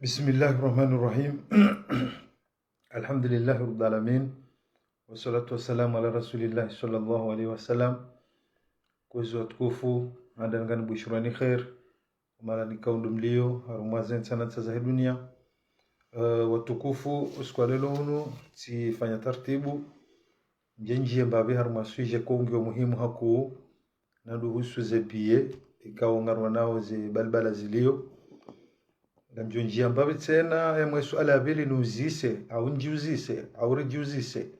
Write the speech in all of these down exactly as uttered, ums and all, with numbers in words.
بسم الله الرحمن الرحيم. الحمد لله رب العالمين. والصلاة والسلام على رسول الله صلى الله عليه وسلم. Kwezi watukufu, handani ngani bushurani khair. Mana ni kaundu mlio, harumwa ze ntsana ntsa za he dunia. Eh, watukufu, usiku wa leo unu, tsifanya tartibu. Ndje ndjiye mbapvi harumwa sujet kongi wa muhimu hakuu, na ndo uhusu ze biye, ikao ngarwanao ze balbala zilio. Ngamdjo ndjiya mbapvi tsena, ye mwe suala ya pvili niuzise, au ndjiuzise, au ridjiuzise.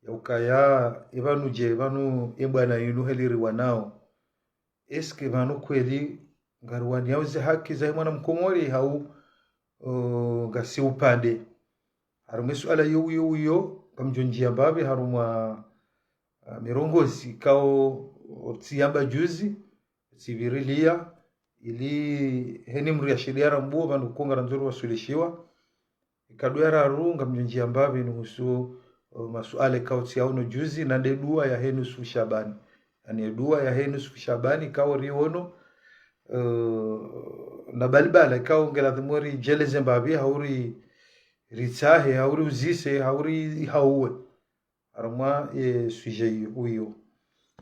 Ya ukaya, ipvanu dje, ipvanu ye bwana yinu heli riwanao. Est-ce que pvanu kweli ngariwaniyao ze haki za ye mwana mkomori hau, uh, ngasi upande? Harumwa ye suala yo uyo uyo, ngamdjo ndjiya mbapvi harumwa, uh, mirongozi ikao tsiyamba juzi, tsipvirilia, ili heni mdru ya shiriya rambuo, pvanu konga randzuri wasulishiwa. Ikao ya raru ngamdjo ndjiya mbapvi nihusu, uh, masuala ikao tsiyaono juzi, na nde dua ya heni nusu Shabani. Yaani dua ya heni nusu Shabani ikao riono, uh, na balbala ikao ngeladhimu ridjeleze mbapvi, hau ri, ritsahe, hau riuzise, hau ri, hauwe. Harumwa ye sujet iyo, uyo.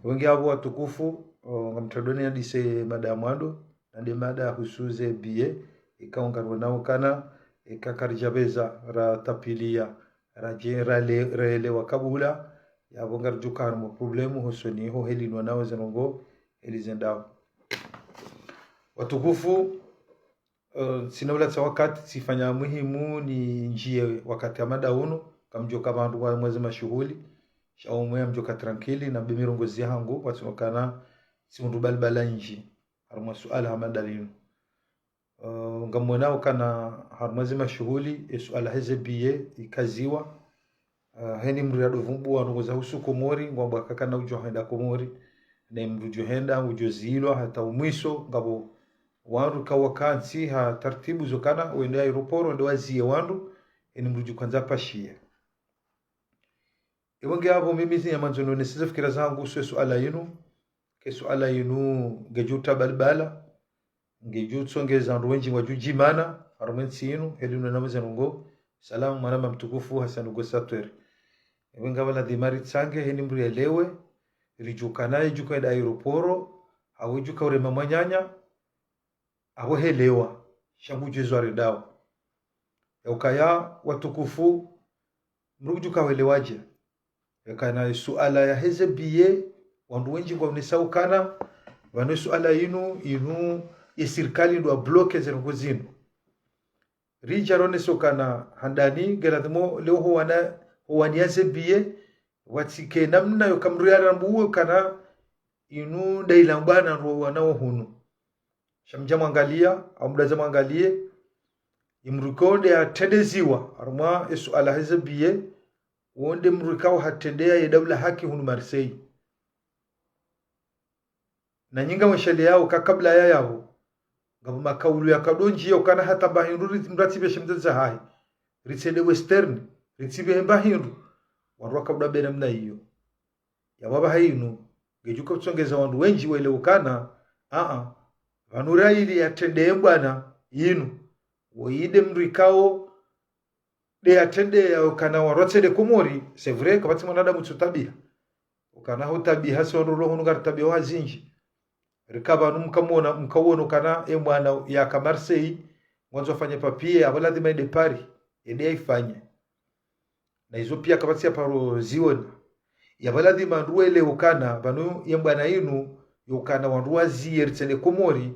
Wengi apvo watukufu, o, ngamtradoni nadise mada ya mwando, na nde mada husu ze biye, ikao ngarwanao kana, eka karidjapveza, ratapvilia, radje, rale, raelewa kabula, yapvo ngaridjo ka harumwa problemu, hosoni, ho heli nwanao ze ndrongoo, heli zendao. Watukufu, eh, tsina ulatsa wakati, tsifanya muhimu nindjiye wakati wa mada unu, ngamdjo ka pvandru wa mwezi mashuhuli, sha umwe ngamdjo ka tranquille, na be mirongozi yahangu, watsunokana tsi mdru balbala ndji, harumwa suala ha mada linu. Eh, ngamwonao kana harumwa ze mashuhuli, ye suala heze biye, ikaziwa, eh, heni mdru ya dovumbuwa ndrongoo za husu Komori, ngwambwa kakana udjo henda Komori, ne mdru udjo henda, udjo zilwa, hata umwiso, ngapvo wandru kawa kantsi, ha tartibu zo kana, wende aéroport, wende waziye wandru, heni mdru udjo kandza pashiya. Iwe nge apvo mimi zinya mandzo none size fikira zangu uhusu ye suala yinu, ke suala yinu, ngedjo uta balbala, ngedjo utsongeza wandru wendji ngwadjo djimana, harumwa ye ntsi yinu, heli nwanao ze ndrongoo, salamu mwana mama mtukufu Hassan Gosatwere. Ewe ngapvo ladhima ritsange, heni mdru yelewe, ridjo kana yedjo ka henda aéroport, hau yedjo ka urema mwananya, apvo helewa, sha ngudjo ezwa redao. Ya ukaya watukufu, mdru kudjo ka welewa dje. Yakana suala ya heze biye, wandru wendji ngwaonesao kana, pvanu suala yinu, yinu, ye sirikali ndo ya bloqué ze ndrongoo zinu. Ridja roneso kana handani, ngeladhimu leo ho wana, ho waniya ze biye, watsike namna yo ka mdru ya rambuwe kana yinu nda ilambwana ndo wanao hunu. Sha mdja mwangaliya, au mdru adja mwangaliye, ye mdru ikao nde hatrendeziwa, harumwa ye suala heze biye, wo nde mdru ikao hatrendeya ye daula haki hunu Marseille. Na nyi ngamwishiliyao ka kabla ya yapvo, ngapvo makaulu yakao ndjiyao kana hata mba hindru ri, mdru atsipve she mdzadze hahe, ritsende Western, ritsipve mba hindru, wandru wakao nda be namna iyo. Ya baba hayinu, ngedjo ka utsongeza wandru wendji welewe ukana, a-a, pvanu raili yatrende ye mbwana yinu, woyi nde mdru ikao, nde yatrende ya ukana wandru watsende Komori, c'est vrai, kapvatsi mwanadamu tsu tabiha. Ukana ho tabiha, si wandru lo hunu ngari tabiha wa zindji. Rika pvanu mkamwona, mkawona ukana ye mbwana yaka Marseille, ngwandzo afanye papier, apvo ladhima yende Paris, yende yaifanye. Na izo piya kapvatsi ya paro ziona. Ya pvo ladhima wandru welewe ukana, pvanu ye mbwana yinu, yo ukana wandru waziye ritsende Komori,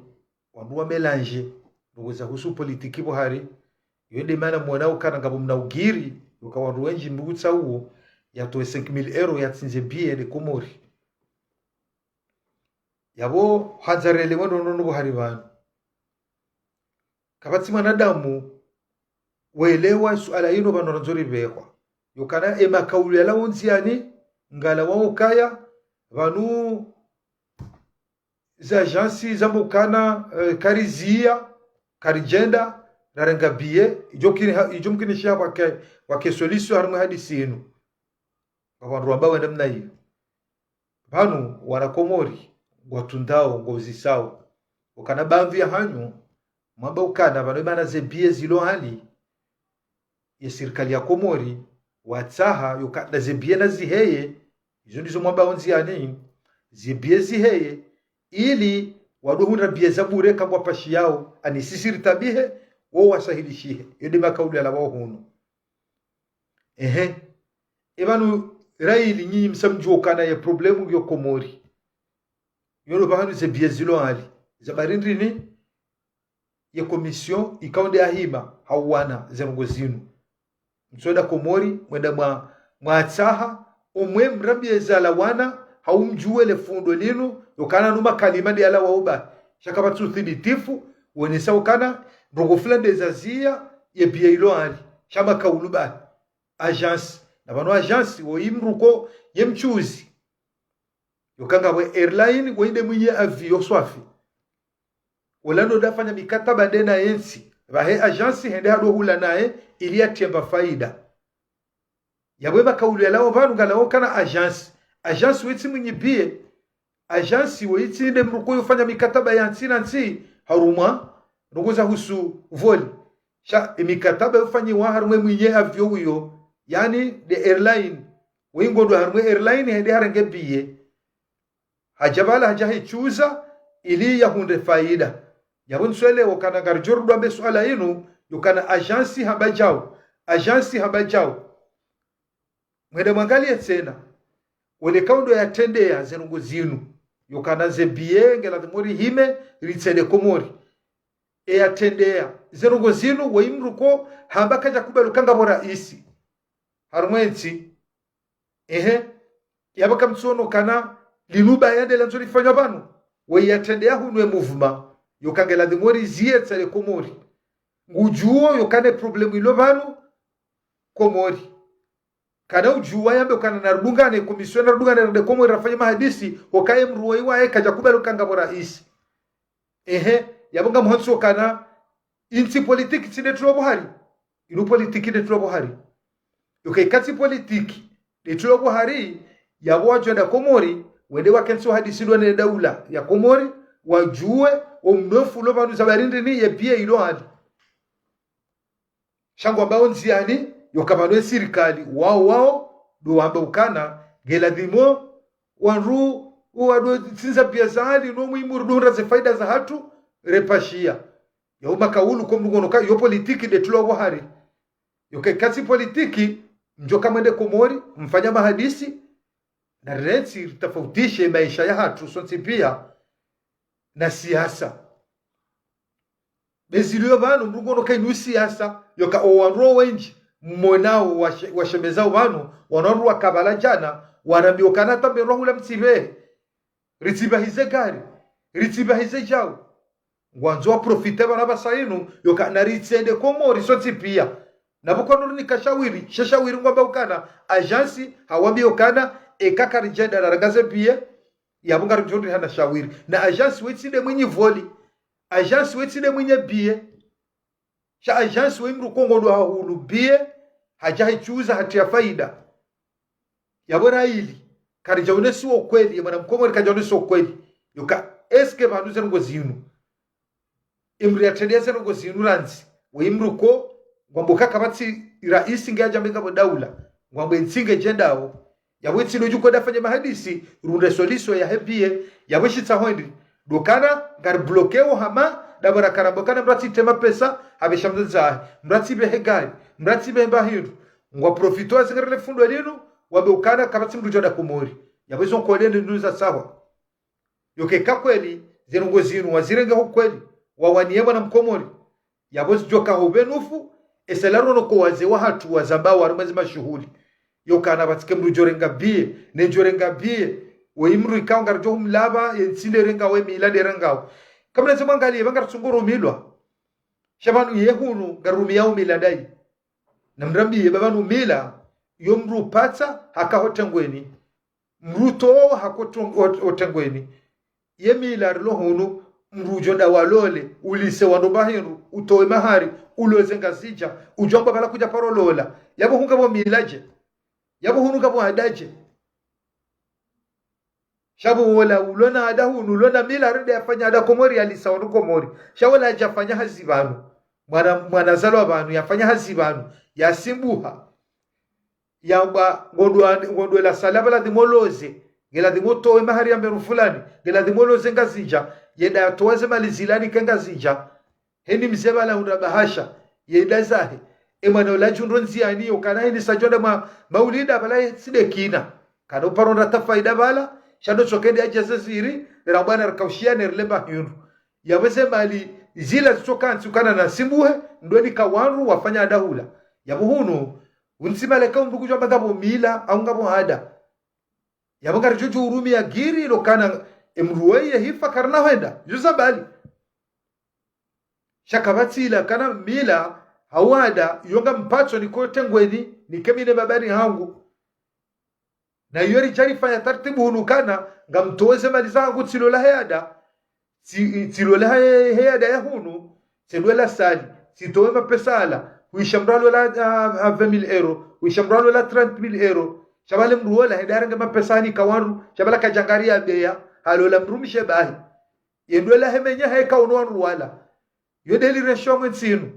wandru wa mélange, ndrongoo za husu politiki pvo hari, yo nde mana mwona ukana ngapvo mna ugiri, yo ka wandru wendji mdru kutsaha uwo, yatowe cinq mille euros yatsindze biye yende Komori. Yapvo handza relewe ndrongoo ndrongoo pvo hari pvanu. Kapvatsi mwanadamu welewa suala yinu pvanu randzo ripvehwa. Yo ukana ye makaulu yalawa ndziyani, ngalawa ukaya, pvanu ze agence zamba ukana, eh, kariziya, karidjenda, rarenga biye, idjo kini ha, idjo mkinisha pvwake, pvwake solution harumwa ye hadisi yinu. Ngapvo wandru wamba wenda namna iyo. Pvanu, wana Komori, ngwatsundao, ngwauzisao. Ukana baadhwi ya hanyu, mwamba ukana pvanu emana ze biye zilo hali, ye sirikali ya Komori watsaha yokana ze biye naziheye, izo ndizo mwamba ondziani, ze biye ziheye, ili wadjo hundra biye za bure kangwa pashiyao, ani sisi ritabihe, wo wasahilishihe. Yo nde makaulu yalawa hunu. Ehe. Epvanu raili nyinyi msa mdjuo kana ye problème yo Komori, yo ndo pvahanu ze biye zilo hali. Za barindrini, ye commission ikao nde ahima hauwana ze ndrongo zinu. Mtsoenda Komori, mwenda mwa, mwatsaha, omwe mrambiye zalawana, hau mdjuwe le fundo linu, yokana nu makalima nde yalawa uba. Sha kapvatsi uthibitifu, wonesa ukana, ndrongo fulani nde zaziya, ye biye ilo hali. Sha makaulu ba. Agence. Na pvanu agence, wo imruko, ye mchuzi. Yoka ngapvo airline, wo inde mwinyi avion swafi. Ola ndo ndafanya mikataba nde na yentsi. Pvahe agence hende hadjo hula naye, ili yatremba faida. Yapvo makaulu yalawa pvanu ngalawa kana agence. Agence wo itsi mwinyi biye. Agence wo itsi nde mruko yofanya mikataba ya ntsi na ntsi, harumwa, ndrongo za husu vol. Sha, emikataba yofanyiwa harumwa mwinyi avion uyo. Yani, nde airline. Wo ingo ndo harumwa airline, hende harenge biye. Hadja pvala hadja hichuza, ili yahundre faida. Yapvo ntswelewo kana ngaridjo rudi wambe suala inu, yokana agence hamba djau, agence hamba djau. Mwende mwangaliye tsena, wele kaundo yatrendeya ze ndrongo zinu, yokana ze biye nge ladhimu rihime, ritsende Komori. E yatrendeya ze ndrongo zinu, wo imruko, hamba kadja kubali uka ngapvo raisi. Harumwa entsi, Ehe, yapvo kamtsuono kana linu baya nde landzo lifanywa pvanu. Wo yatrendeya hunu e mouvement, yoka nge ladhimu riziye tsale Komori. Ngudjuo yokana e problème ilo pvanu Komori. Kana udjuwa yambe ukana narudungane, commission narudungane rende Komori rafanye mahadisi, hoka ye mruwo iwaye kadja kubali uka ngapvo raisi. Ehe, yapvo ngamhantsi okana, intsi politiki tsi nde tulo pvo hari. Inu politiki nde tulo pvo hari. Yoka ikatsi politiki nde tulo pvo hari, yapvo wadjo enda Komori, wende wakentsi wahadisi ndo ne daula ya Komori, wadjuwe, omnofu ulo pvanu za barindrini ye biye ilo hali. Sha ngwambao ndziani, yoka pvanu e sirikali, wao, wao, ndo wamba ukana, nge ladhimu, wandru, wandru tsindza biye za hali, no muhimu rudunga ze faida za hatru, repashiya. Yao makaulu ko mdru ngono ka, yo politiki nde tulo pvo hari. Yoka ikatsi politiki, mdjoka mwende Komori, mfanya mahadisi, na rentsi ritafautishe maesha ya hatru, sontsi piya, na siasa. Be zilio pvanu, mdru ngono ka inu siasa, yoka owandru wendji, mmonao washe-, washemezao pvanu, wanu wandru waka pvala djana, warambiwa ukana tambe rwahula mtsibehe. Ritsibahize gari, ritsibahize djau. Ngwandzo waprofite pvanu pvasa inu, yoka naritsende Komori sontsi piya. Napvo kwanu rinika shawiri, she shawiri ngwamba ukana, agence, hawambiwa ukana, eka karidjenda narangaze biye, yapvo ngaridjo rihana shawiri. Na agence wo itsi nde mwinyi voli. Agence wo itsi nde mwinyi biye. Sha agence wo imruko ngondo hahulu biye, hadja hichuza hatriya faida. Yapvo raili, karidja onesiwa ukweli, ye mwana mkomori kadja onesiwa ukweli. Yoka, est-ce que pvanu ze ndrongo zinu, imri yatrendeya ze ndrongo zinu randzi, wo imruko, ngwambo ka kapvatsi raisi nge yadja mbe ngapvo daula, ngwambo entsi ngedjendao, yapvo itsi ndo djuko dafanye mahadisi, runde solution yahe biye, yapvo shitsaho hindri. Ndo kana, ngariblokewo hama, ndapvo rakaramba ukana mdru atsitema pesa, hapvesha mdzadze wahe, mdru atsibehe gari, mdru atsibehe mba hindru. Ngwaprofito wazingarele fundo linu, wambe ukana kapvatsi mdru djo enda Komori. Yapvo izo nkolende nduza sawa. Yoka eka kweli, ze ndrongo zinu wazirenge ho kweli, wawaniye mwana mkomori. Yapvo zidjoka ho pvenufu, esa larono ko wazee wahatru wazambao harumwa zi mashuhuli. Yokana pvatsike mdru djorenga biye, ne djorenga biye, wo imru ikao ngaridjo humlapva, ye ntsi nde rengao, ye mila nde rengao. Kamwe nze mwangaliye, pvanga ritsunguro milwa. Sha pvanu ye hunu, ngarumiyao mila ndayi. Na mrambiye pvapvanu mila, yo mdru upatsa, haka ho tengweni. Mdru utowa haka ho teng-, ho-, ho tengweni. Ye mila rilo hunu, mdru udjo enda walole, ulise wandru mba hindru, utowe mahari, uloze Ngazidja, udjo amba pvala kudja paro lola. Yapvo hu ngapvo mila dje? Yapvo hunu ngapvo ada dje? Sha pvo wola ulo na ada hunu, ulo na mila, rende yafanya ada Komori, yalisa wanu Komori. Sha wola yadja fanya hazi pvanu. Mwana, mwana zalwa pvanu, yafanya hazi pvanu, yasimbuha. Yamba, ngondwa, ngondwa la sala pvala ladhimu uloze. Nge ladhimu utowe mahari ya mberu fulani. Nge ladhimu uloze Ngazidja. Yende yatowe ze mali zila yanike Ngazidja. Heni mze pvala hundra bahasha, yende zahe. E mwana ula djundro ndziani, yokana heni sa djo hwenda ma, maulida pvala ye tsi nde kina. Kana uparo ndrata faida pvala, sha ndo tsoka ende yadja ze ziri, ra bwana rikaushia ne rilemba hindru. Yapvo ze mali zila zitsoka ntsi ukana nasimbuhe, ndo nika wandru wafanya ada hula. Yapvo hunu, untsi maleka umbuku djwa mba ngapvo mila, au ngapvo ada. Yapvo ngaridjo djo urumia giri, lokana emdru weye hifa karina hwenda, djuza mbali. Sha kapvatsi ila kana mila, hau ada, iyo ngampatso niko tengweni, nike mi ne babani hangu. Na iyo ridja rifanya tartibu hunu kana, ngamtowe ze mali zahangu tsilola he ada, tsi, tsilola he, he ada ya hunu, tsendwela sali, tsitowe mapesa ala, huisha mdru alola, ah, ah, vingt mille euros, huisha mdru alola trente mille euros, sha pvale mdru wola, hende yarenge mapesa yanika wandru, sha pvala kadja ngari ya beya, halola mdrumishe bahi. Yendwela hemenya heka uno wandru wala. Yo nde li resho mwe ntsi inu.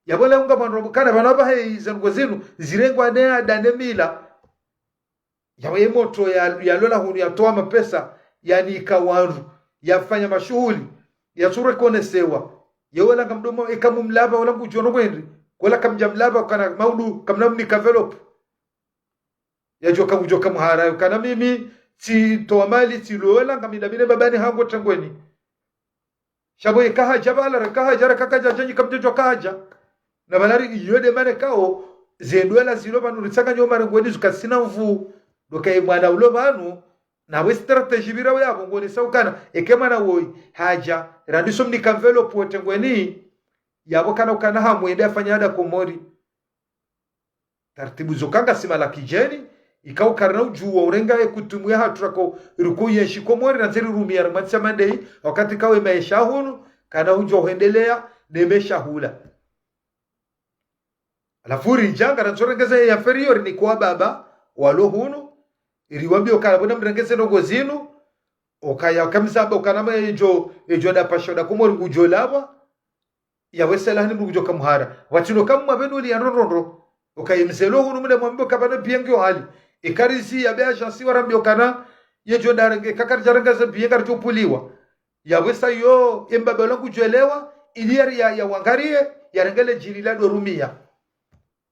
Yapvo le unga mwandro kana pvanu apvahe ize ndrongoo zinu, zirengwa ne ada ne mila. Yapvo ye motro ya, yalola hunu yatowa mapesa, yanika wandru, yafanya mashuhuli, yatsu reconnaissewa. Ye wola ngamdomo eka mumlapva wola ngudjo no kwendri. Kola kamdja mlapva kana maudu kamna mnika enveloppe. Yadjoka kudjoka mhara, yokana mimi, tsitowa mali, tsilola, ngami na mi ne babani hangu tengweni. Sha pvo eka hadja pvala, reka hadja, reka kadja, djanyi kamdjodjo kahadja. Na pvala ri, iyo nde mana ikao, ze ndwela zilo pvanu ritsanganya omarengweni zukasina nvuu. Ndo ka ye mwana ulo pvanu, na we stratégie pvira yapvo, ngonesa ukana, eke mwana woyi, hadja, randiso mnika enveloppe wo tengweni, yapvo kana ukana hamwe, nde afanya ada Komori. Tartibu zo kanga sima la kidjeni, ikao karina udjuwa urenga ye kutumu ya hatru rako, iriko yenshi Komori, na ndzeri rumia rimwatsi ya mandei, wakati kawe maesha hunu, kana udjo hwendelea, ne maesha hula. Halafu ridja ngarandzo rengeze ye inférieur ni kwa baba, walo hunu, iriwambia ukana pvona mrengeze ndrongoo zinu, ukaya kamzamba ukana mwe edjo, edjo nda pasho nda Komori ngudjo lapva, yapvo sela hani mdru kudjoka mhara. Watsino kamwa pvenu li ya ndrondrondro. Ukaye mzelo hunu mle mwambe kapvana biye ngiyo hali. Ikarizi ya be agence warambia ukana, yedjo ndarenge, kakaridja renga ze biye ngaridjo puliwa. Yapvo sa yo, embaba ola ngudjo elewa, ili ya, ya, ya wangariye, yarenge le djili la ndo rumia.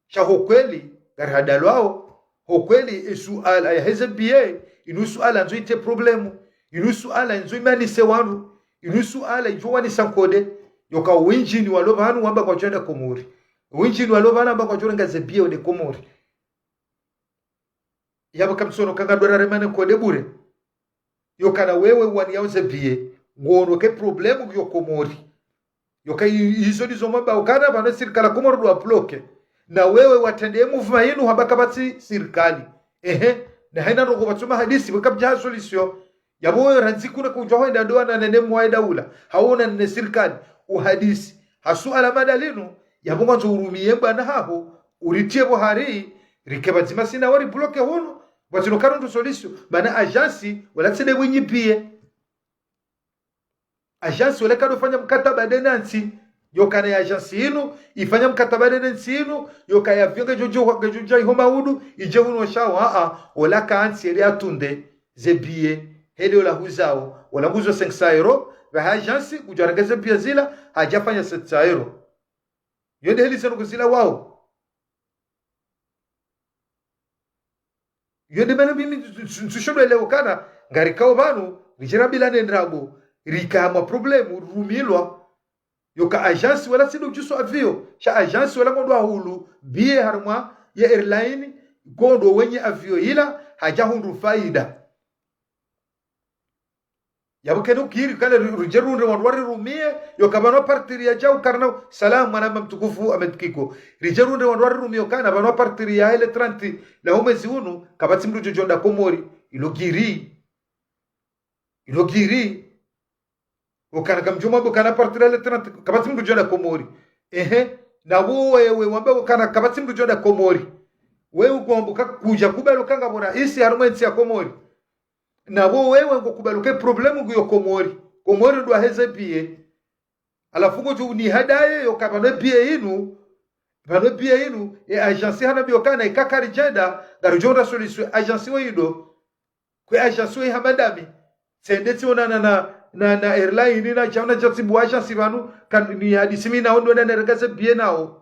Sha ho kweli, ngari hadalwao, ho kweli, e suala ya heze biye, inu suala ndzo ite problème, inu suala ndzo imanise wandru, inu suala idjo wanisa nkode, yoka wendji ni walo pvanu wamba kwadjo enda Komori. Wendji ni walo pvanu wamba kwadjo renga ze biye wende Komori. Yapvo kamtsono kanga ndwara remane nkode bure. Yokana wewe wani yauze biye, ngono ke problème yo Komori. Yoka i-, izo ndizo mwamba ukana pvanu sirikali Komori ndo wa bloqué. Na wewe watrende mouvement inu hamba kapvatsi sirikali. Ehe, na haina ndrongoo pvatsu mahadisi, weka pvadja ha solution. Yapvo wewe randzi kuna kudjwa hwenda ndo wana nene mwaye daula. Haona nene sirikali, uhadisi. Ha suala madalinu, yapvo ngwandzo urumie bwana haho, uritie pvo hari, rike pvadzima sina wari bloqué hunu, pvatsino karundru solution, bana agence, wala tsi nde winyi biye. Agence wala kado fanya mkataba nde na ntsi, yokana ye agence inu, ifanya mkataba nde na ntsi inu, yoka ye avion ngedjo djo, ngedjo dja iho maudu, idje hunu sha wa, a, a, wala ka ntsi ele atunde, ze biye, hele wala huzao, wala nguzo cinq cents euros, pvaha agence, kudja renge ze biye zila, hadja fanya sept cents euros. Yo nde heli zenu kuzila wao. Yo nde mana mimi ntsu-, ntsu-, ntsushondo elewa ukana, ngarikao pvanu, ridjera bila ne ndrabo, rika mwa problème, rumilwa, yoka agence wala tsi ndo udjuso avion, sha agence wala ngondo ahulu, biye harumwa ye airline, ngondo wenye avion ila, hadja hundru faida. Yapvo kene ukiri kale ri-, ridje rundre wandru warirumie, yoka pvanu à partir ya djau karina, salam mwana mtukufu Ahmed Kiko. Ridje rundre wandru warirumie, yokana pvanu à partir ya hele trente la ho mwezi unu, kapvatsi mdru djo djo enda Komori, ilo giri. Ilo giri. Ukana kamdjo mwambo kana à partir ya hele trente, kapvatsi mdru djo enda Komori. Ehe, na wo wewe wamba ukana kapvatsi mdru djo enda Komori. Wewe ukwambo ka-, kudja kubali uka ngapvo raisi harumwa entsi ya Komori. Na pvo wewe ngokubali uka e problème ngiyo Komori. Komori ndo waheze billet. Halafu ngodjo unihadaye yoka pvanu e billet inu, pvanu e billet inu, e agence hanambia ukana ika karidjenda, ngaridjo undra solution, agence wo ido. Kwe agence wo iha madami. Tsende tsionana na, na, na airline na djauna djatsibu agence pvanu, kani hadisi mi nao ndo nane renge ze billet nao.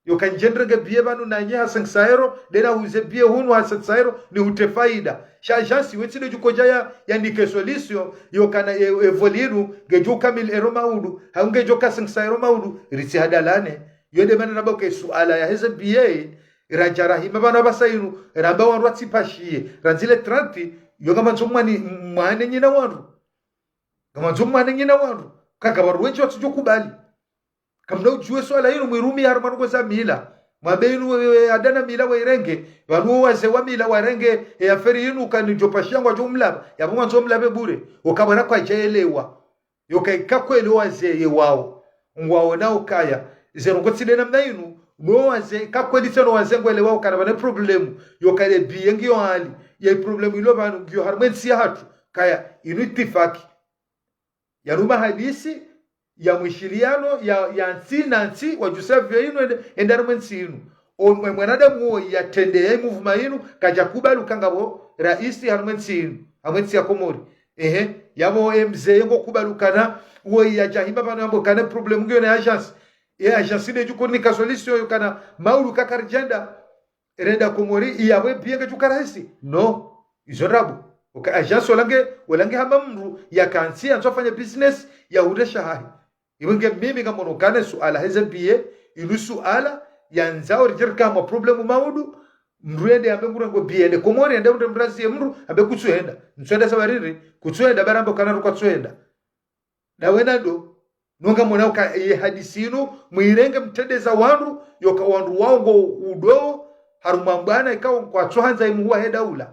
Yoka ndjende renge billet pvanu nanye ha cinq cents euros, nde nahuze billet hunu ha sept cents euros, nihute faida. Sha agence we tsi ndo djukodja ya, yanike solution, yokana e, e vol inu, ngedjo uka mille euros maudu, hau ngedjo uka cinq cents euros maudu, ritsi hadalane. Yo nde mana namba uka e suala yaheze billet, radja rahima pvanu apvasa inu, ramba wandru watsipashiye, randzi le trente, yo ngamandzo mwane, mwane nyina wandru. Ngamandzo mwane nyina wandru. Kaka wandru wendji watsudjo kubali. Kamna udjuwe suala inu mwirumiye harumwa ndrongoo za mila. Mwambe inu, e, e, ada na mila wairenge. Pvanu wo wazee wa mila warenge, e affaire inu kani djo pashiya ngwadjo mlapva. Yapvo ngwandzo mlapve bure. Uka pvwana kwadja elewa. Yoka ika kweli wo wazee ye wao. Ngwaonao ukaya. Ze ndrongoo tsi nde namna inu. No wazee, ika kweli tsena wazee ngwelewao ukana pvwana e problème. Yoka le billet ngiyo hali. Ye problème ilo pvanu ngiyo harumwa e ntsi yahatru. Kaya, inu itifaki. Yanu mahadisi, ya mwishiliano, ya, ya ntsi na ntsi, wadjusa avion inu, ende, ende harumwa e ntsi inu. O, mwe-, mwanadamu wo yatrende ya e mouvement inu, kadja kubali uka ngapvo raisi harumwa e ntsi inu, harumwa e ntsi ya Komori. Ehe, yapvo e mzee ngokubali ukana, wo yadja hima pvanu yambe ukana e problème ngiyo ne agence. E agence nde djo urinika solution yokana, maudu ika karidjenda. Renda Komori, yapvo e billet ngedjo uka rahisi. No. Izo ndrabo. Uka agence ola nge, ola nge hama mndru, yaka ntsi, yandzo afanye business, yahundre shahahe. Iwe nge mimi ngamono ukana e suala heze billet, inu suala, yandzao ridje rike harumwa problème maudu, mndru yende yambe ngurengo billet, yende Komori, yende undre mrazi ye mndru, ambe kutsuhenda. Ntsuhenda sababu riri, kutsuhenda, ba rambe ukana ru kwatsuhenda. Ndawe nado, no ngamonao uka ye hadisi inu, mwirenge mtrendeza wandru, yoka wandru wao ngo udo, harumwa mbwana ikao kwatsuhandza e muhuu wahe daula.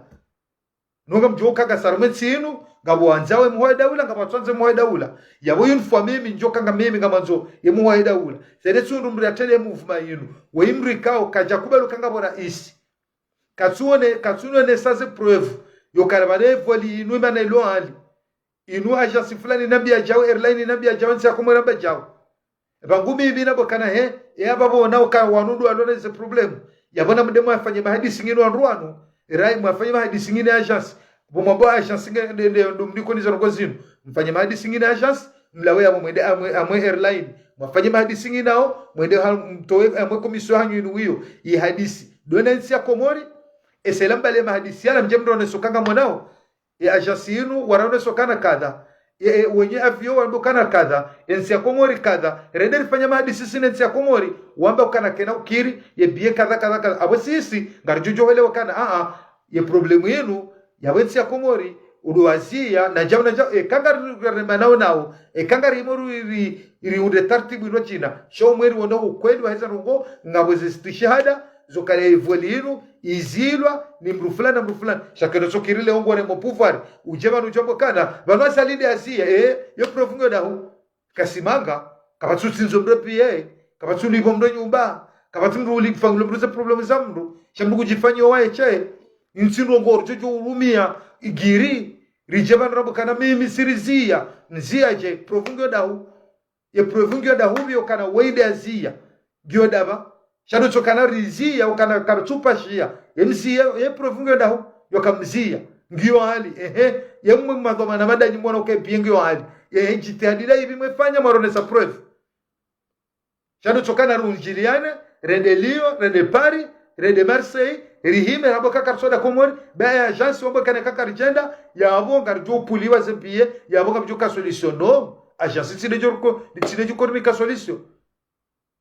No ngamdjo uka ngasi harumwa e ntsi inu, ngapvo wandzao e muhuu wahe daula, ngapvo watsuhandza e muhuu wahe daula. Yapvo une fois mimi, ndjo uka nga mimi ngamandzo e muhuu wahe daula. Sede tsi undru mndru yatrende e mouvement inu. Wo mndru ikao, kadja kubali uka ngapvo raisi. Katsuone, katsuonesa ze preuve. Yokana pvale vol inu imana ilo hali. Inu agence fulani inambia djao, airline inambia djao, ntsi ya Komori yamba djao. Pvangu mimi namba ukana he, e apva pvo wona uka wanu ndo walona ze problème. Yapvo namwende mwafanye mahadisi nyi no wandru wanu. Rai mwafanye mahadisi nyi ne agence. Pvo mwambe agence nge, nde, nde, ndo mnikoniza ndrongoo zinu. Mfanye mahadisi nyi ne agence, mlawe yapvo mwende amwe, amwe airline. Mwafanye mahadisi nyi nao, mwende ha, mtowe amwe commission hanyu inu wiyo, ihadisi. Ndo ne ntsi ya Komori, ese lamba le mahadisi yala mdje mndru oneso uka ngamonao. E agence inu, waraoneso ukana kadha. E, e, wenye avion wamba ukana kadha. E ntsi ya Komori kadha. Rende rifanya mahadisi si ne ntsi ya Komori, wamba ukana kena ukiri, ye billet kadha, kadha, kadha. Apvo sisi, ngaridjo djo hwelewa ukana, a, a, ye problème inu, yapvo e ntsi ya Komori, udo waziya, na djao, na djao, eka ngari remanao nao, eka ngari imo ri, ri, riundre tartibu ilo djina. Sha umweri wono ukweli waheze ndrongoo, ngapvo ze stishihada, zokana e vol inu, izilwa, ni mndru fulani na mndru fulani. Sha keno tsokiri leo ngore mo pouvoir. Udje pvanu udjo amba ukana, pvanu Azali nde aziya, e, yo preuve ngiyo dahu. Kasimanga, kapvatsu tsindzo mndru piya, kapvatsu lipvo mndru nyumba, kapvatsu mndru ulipva mndru ze problème za mndru, sha mndru kudjifanyiwa waye she, ntsi ndrongoo ridjo djo urumia, igiri, ridje pvanu rambe ukana mimi siriziya, nziya dje, preuve ngiyo dahu. Ye preuve ngiyo dahu pvi yokana wende aziya. Ngiyo dapva. Sha ndo tsokana riziya, ukana kapvatsu pashiya. Ye mziya, ye preuve ngiyo dahu, yoka mziya. Ngiyo hali, ehe. Ye mwe madhwamana madanyi mwona uka e billet ngiyo hali. Ehe, djitihadi la ipvi mwefanya mwaronesa preuve. Sha ndo tsokana rundjiliane, rende Lyon, rende Paris, rende Marseille, rihime, rambe uka karitsuenda Komori, ba ye agence wambe ukana ika karidjenda, yapvo ngaridjo upuliwa ze billet, yapvo ngamdjo uka solution. No, agence tsi nde djo uko, tsi nde djo urinika solution.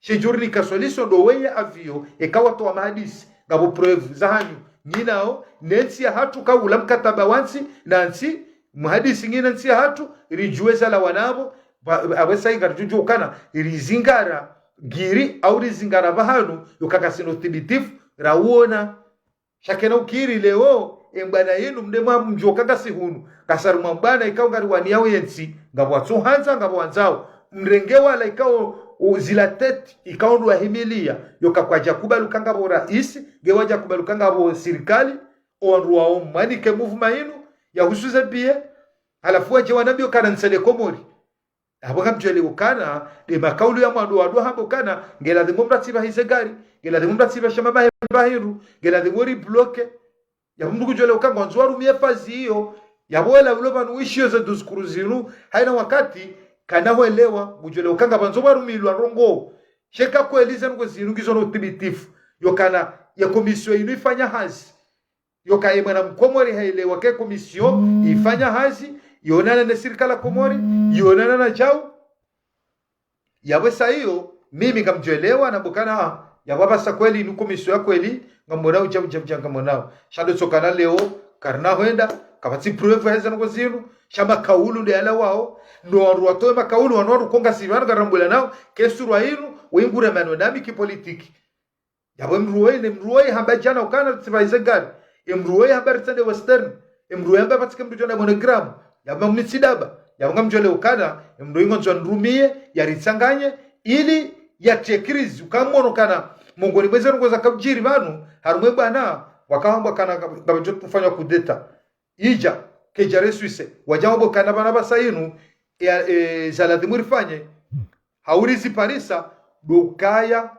She djo urinika solution ndo weye avion, eka watowa mahadisi, ngapvo preuve za hanyu. Nyi nao, ne ntsi yahatru ka ula mkataba wa ntsi, na ntsi, muhadisi nyi na ntsi yahatru, ridjuwe zalawa napvo, ba, apvo sa ngaridjo djo ukana, rizingara, giri, au rizingara pvahanu, yoka kasina uthibitifu, rauona. Sha kena ukiri leo, e mbwana inu mde mwa mdjo uka ngasi hunu. Ngasi harumwa mbwana ikao ngariwaniyao ye ntsi. Ngapvo watsuhandza, ngapvo wandzao. Mrenge wala ikao, u, zila tête, ikao ndo wahimiliya. Yoka kwadja kubali uka ngapvo raisi, nge wadja kubali uka ngapvo sirikali, o wandru wao mwanike mouvement inu, yahusu ze biye, halafu wadje wanambiye ukana ntsende Komori. Apvo ngamdjuelewo ukana nde makaulu ya mwando wandru wahamba ukana ngeladhimu mndru atsipvahize gari, ngeladhimu mndru atsipvashe mamahe mba hindru, ngeladhimu ribloke. Yapvo mndru ngudjuelewa ukana ngwandzo warumiye fazi iyo. Yapvo wela ulo pvanu wishiyo ze duzukuru zinu, haina wakati kana hwelewa, ngudjuelewa ukana ngapvandzo warumilwa ndrongoo. Sha eka kweli ze ndrongoo zinu ngizo no uthibitifu, yokana ye komisiyo inu ifanya hazi, yoka ye mwana mkomori haelewa ke komisiyo ifanya hazi, yonana ne sirikali ya Komori, yonana na djau. Yapvo sa iyo, mimi ngamdjuelewa namba ukana, yapvo apvasa kweli inu komisiyo ya kweli, ngamwonao djau, djau, djau, ngamwonao. Sha ndo tsokana leo, karina hwenda, kapvatsi preuve ya ze ndrongoo zinu, sha makaulu nde yalawao, no wandru watowe makaulu, wanu wandru konga sivanu ngarambulanao, ke surwa inu, wengure mano nami kipolitiki. Yapvo emndru woyi, ne mndru woyi hamba djana ukana ritsipvahize gari. Emndru woyi hamba ritsende Western. Emndru woyi hamba pvatsike mndru djo na MoneyGram. Yapvo mimi tsidaba. Yapvo ngamdjuelewa ukana, emndru woyi ngwandzo nirumiye, yaritsanganye, ili yatriye crise. Ukamwono ukana, mongoni mwa ze ndrongoo zaka udjiri pvanu, harumwa ebwana, wakahamba ukana ngapv-, ngapvadjo ufanywa kudeta. Idja, kedja reswise. Wadja wamba ukana pvanu apvasa inu, e, e, za ladhimu rifanye, hau riziparisa, ndo ukaya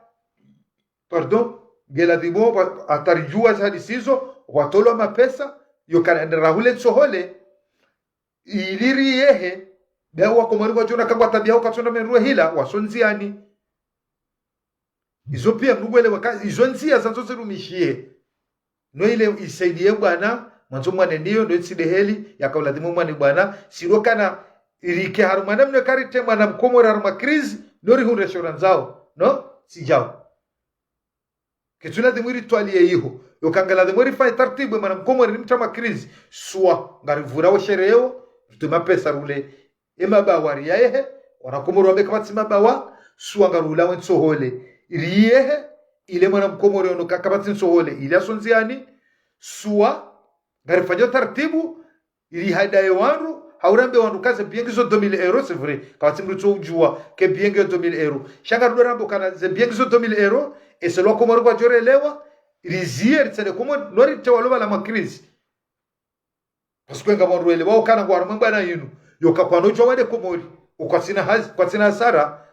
pardon, ngeladhimu wa-, hata ridjuwa ze hadisi izo, watolwa mapesa, yokana nde rahule ntsohole, ili riyehe, be wakomori wadjona kangwa tabiya ukatsonda mendru hila, waso ndziani. Izo piya mndru ngwelewa ka, izo ndziya zandzo zirumishihe. No ile isaidiye bwana, mwandzo mwane niyo, ndo itsi nde heli, yaka uladhimu mwane bwana, silo kana, irike harumwa namna karitre mwana mkomori harumwa crise, no rihundre sho randzao, no? Tsi djao. Ketsu ladhimu ritwaliye iho. Yoka ngeladhimu rifanye taratibu, mwana mkomori rimtria mwa crise. Swa, ngarivurao shereo, ritowe mapesa rule. E mabawa riyayehe, wana Komori wambe kapvatsi mabawa, swa ngarulawo ntsohole. Riyehe, ile mwana mkomori ono ka-, kapvatsi ntsohole, ile yaso ndziani, swa, ngarifanyao taratibu, ili hadaye wandru, hau rambe wandru ka ze biye ngizo deux mille euros, c'est vrai. Kapvatsi mndru tso udjuwa, ke biye ngiyo deux mille euros. Sha ngarudjo ramba ukana ze biye ngizo deux mille euros, ese lwa Komori kwadjo relewa, riziye, ritsende Komori, no ritewa loba la ma crise. Parce que ngapvo wandru welewa ukana ngwao harumwa ebwana inu, yoka kwano djuwa wende Komori, ukwatsina hazi, kwatsina hasara,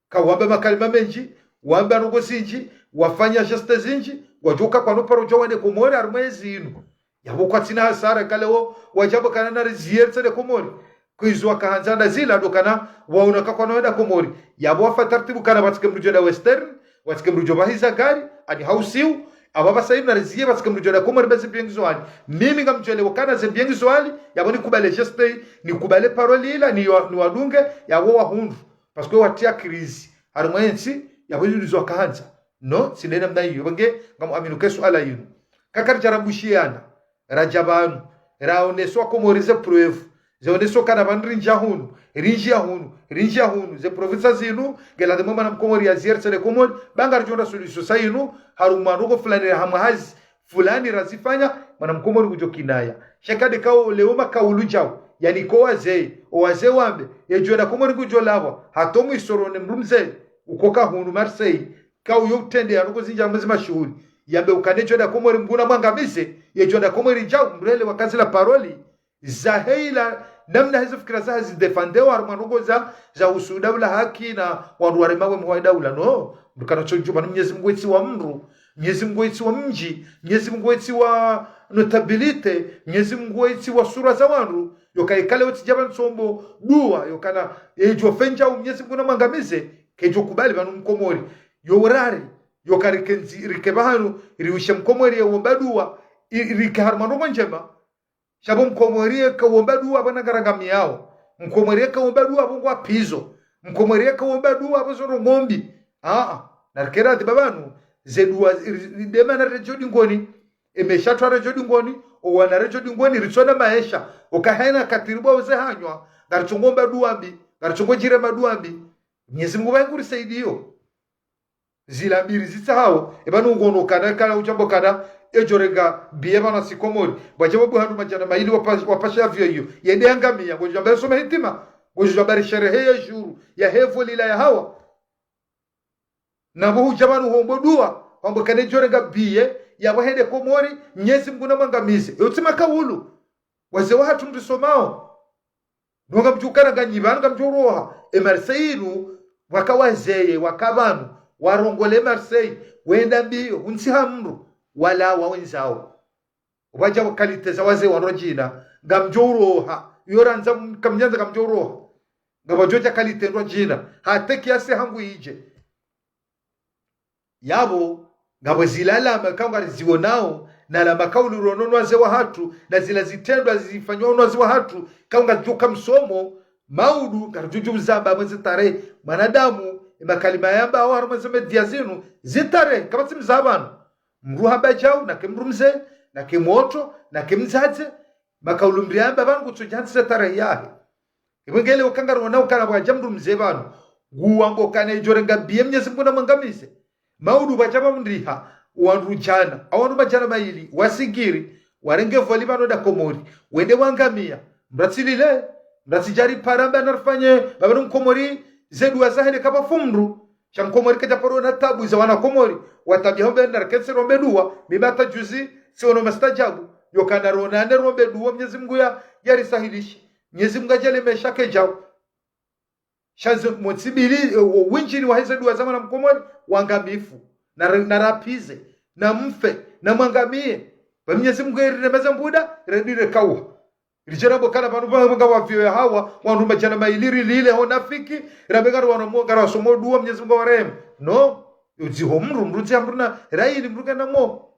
kawamba makalima mendji, wamba ndrongoo zindji, wafanya geste zindji, wadjuka kwano paro djuwa wende Komori harumwa ezi inu. Yapvo kwatsina hasara kale wo, wadjamba ukana nariziye ritsende Komori. Kwizo wakahandza nda zila ndo ukana, waona ka kwano wenda Komori. Yapvo wafa taratibu ukana pvatsike mndru djo enda Western, pvatsike mndru djo pvahiza gari, ani hausiu, apvo apvasa inu nariziye pvatsike mndru djo enda Komori be ze biye ngizo hali. Mimi ngamdjuelewa ukana ze biye ngizo hali, yapvo nikubale geste, nikubale parole ila, ni wa-, niwadunge, yapvo wahundru. Parce que watriya crise. Harumwa entsi, yapvo izo ndizo wakahandza. No, tsi nde namna iyo. Pvange, ngamuaminu ke suala inu. Kakari dja rambushiyana. Radja pvanu. Raoneswa Komori ze preuve. Zaoneswa ukana pvanu rindjia hunu. Rindjia hunu. Rindjia hunu. Ze preuve sa zinu. Ngeladhimu mwana mkomori yaziye ritsende Komori. Ba ngaridjo ndra solution sa inu. Harumwa ndrongoo fulani rahamwa hazi fulani razifanya, mwana mkomori ngudjo kinaya. Sha eka nde kao leo makaulu djao, yani ko wazee, o wazee wambe, yedjo enda Komori ngudjo lawa, hata omwisoro ne mndru mzee, ukoka hunu Marseille, kauyo utrende ya ndrongoo zindji mwezi mashuhuli. Yambe ukana yedjo enda Komori Mngu namwangamize, yedjo enda Komori djao, mndru helewa ka zila parole, zahe ila namna hezo fikira zahe zidefandeo harumwa ndrongoo za, zahusu daula haki na wandru warema we mhuu wa daula, no. Mndru kana tso djuwa pvanu Mnyezi Mngu wetsiwa mndru, Mnyezi Mngu wetsiwa mdji, Mnyezi Mngu wetsiwa notabilité, Mnyezi Mngu wetsiwa sura za wandru, yoka ikale wetsi djaba ntsombo, dua, yokana, edjo fendja u Mnyezi Mngu namwangamize, kedjo kubali pvanu Mkomori. Yo urari, yoka rike ndzi-, rike pvahanu, riushe Mkomori yewomba dua, i-, rike harumwa ndrongoo ndjema, sha pvo Mkomori yeka womba dua pvo nangarangamiyao. Mkomori yeka womba dua pvo ngwa pizo. Mkomori yeka womba dua pvo zo ndrongoo mbi. Aa, narikere adhiba pvanu, ze dua, ri-, ri-, dema na redjo dingoni, emesha twa redjo dingoni, owana redjo dingoni, ritsona maesha, oka haina katiri bwa oze hanywa, ngaritsongo omba dua mbi, ngaritsongo djire madua mbi. Mnyezi Mngu pvaye ngurisaidiyo. Zila mbili zitsahao, eba nungono kana, kana udjambo kana, edjo renga biye pvanu si Komori. Bwadjambo buhandu madjana mayili wapa-, wapasha avion iyo. Yende yangamiya, ngodjo djamba yasome hitima, ngodjo djamba risherehe ya djuru, ya hevo lila ya hawa. Na pvo hudja pvanu hombo dua, hombo kana edjo renga biye, yapvo hende Komori, Mnyezi Mngu namwangamize. Yo tsi makaulu. Wazee wahatru mrisomao. Nonga mdjukana nganyi pvanu ngamdjo uroha. E Marseille inu, waka wazee, waka pvanu, warongole Marseille, wenda mbiyo, untsi ha mdru, wala wawendzao. Pvwadja qualité za wazee wandru wadjina, ngamdjo uroha. Iyo randza, kamnyandza ngamdjo uroha. Ngapvwadjo dja qualité ndrwadjina. Hata kiasi hangu idje. Yapvo, ngapvo zila alama ikao ngarizionao, na alama ikao uli rono no wazee wahatru, na zila zitrendwa zifanywa no wazee wahatru, ikao ngazidjoka msomo, maudu, ngaridjudju uzamba mwezi tarehi, mwanadamu, e makalima yambao harumwa ze média zinu, zitarehi, kapvatsi mzaa pvanu. Mdru hamba djau, nake mdru mze, nake mwoto, nake mdzadze, makaulu mriyamba pvanu kutsudja hantsi ze tarehi yahe. Ipvo ngele ukanga rona ukana pvwadja mdru mze pvanu, nguwambo kana idjo renga biye Mnyezi Mngu namwangamize. Maudu pvwadja pvamndriha, wandru djana, au wandru madjana mayili, wasigiri, warenge voli pvanu wenda Komori, wende wangamiya. Mdru atsilile, mdru atsidjari paramba narifanye, pvapvanu Mkomori, ze dua zahe ne kapvafu mdru. Sha Mkomori kadja paro na tabu za wana Komori, watabiha umbe nda raketse rombe dua, mi hata juzi, tsiono mastajabu, yokana ronane rombe dua, Mnyezi Mngu ya, yarisahilishe. Mnyezi Mngu adjalie maesha kejao. Sha ze motsibili, o, o, windjini waheze dua za mwana Mkomori, wangamifu, na, na rapvize, na mfe, na mwangamiye. Ba Mnyezi Mngu yeriremeze mbuda, redire kauha. Ridjera bo kana pvanu pvanga wavio ya hawa, wandru madjana mayili rilile ho nafiki, rabe ngari wana mo, ngari wasomo dua, Mnyezi Mngu awarehemu. No, udziho mdru, mdru udziha mdru na, raili mdru kena mo.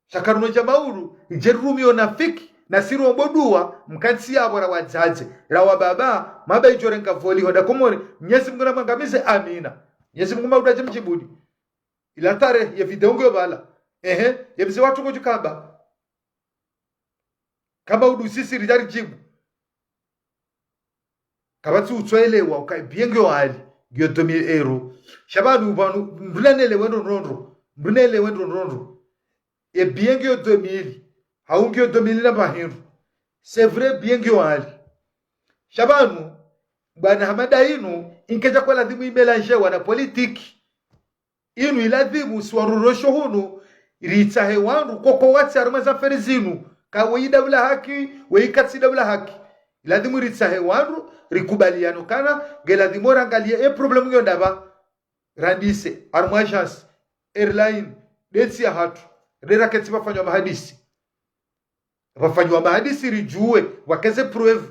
Sha karuno dja maudu, idje rirumio nafiki, na si rombo dua, mkantsi yapvo ra wadzadze, ra wababa, maba idjo renga voli, wenda Komori, Mnyezi Mngu namwangamize, amina. Mnyezi Mngu maudu adje mdjibuni. Ila tarehi, ye video ngiyo pvala. Ehe, ye mze watru ngodjukamba. Kamba udu sisi ridjari djibu. Kapvatsi utsoelewa, uka e biye ngiyo hali, ngiyo deux mille euros. Sha pvanu, pvanu, mdru nanelewe ndrondrondro. Mdru nanelewe ndrondrondro. E biye ngiyo deux mille. Hau ngiyo deux mille na pvahindru. C'est vrai, biye ngiyo hali. Sha pvanu, bwana Hamada inu, inkedja kwa ladhimu imelanjewa na politiki. Inu iladhimu si wandru rosho hunu, ritsahe wandru koko watsi harumwa ze affaire zinu, ka weyi daula haki, weyi katsi daula haki. Iladhimu ritsahe wandru, rikubaliane ukana, ngeladhimu rangalie e problème ngiyo ndapvi. Randise, harumwa agence, airline, ndetsi yahatru, nde raketsi pvafanywa mahadisi. Pvafanywa mahadisi ridjuwe, pvwakeze preuve.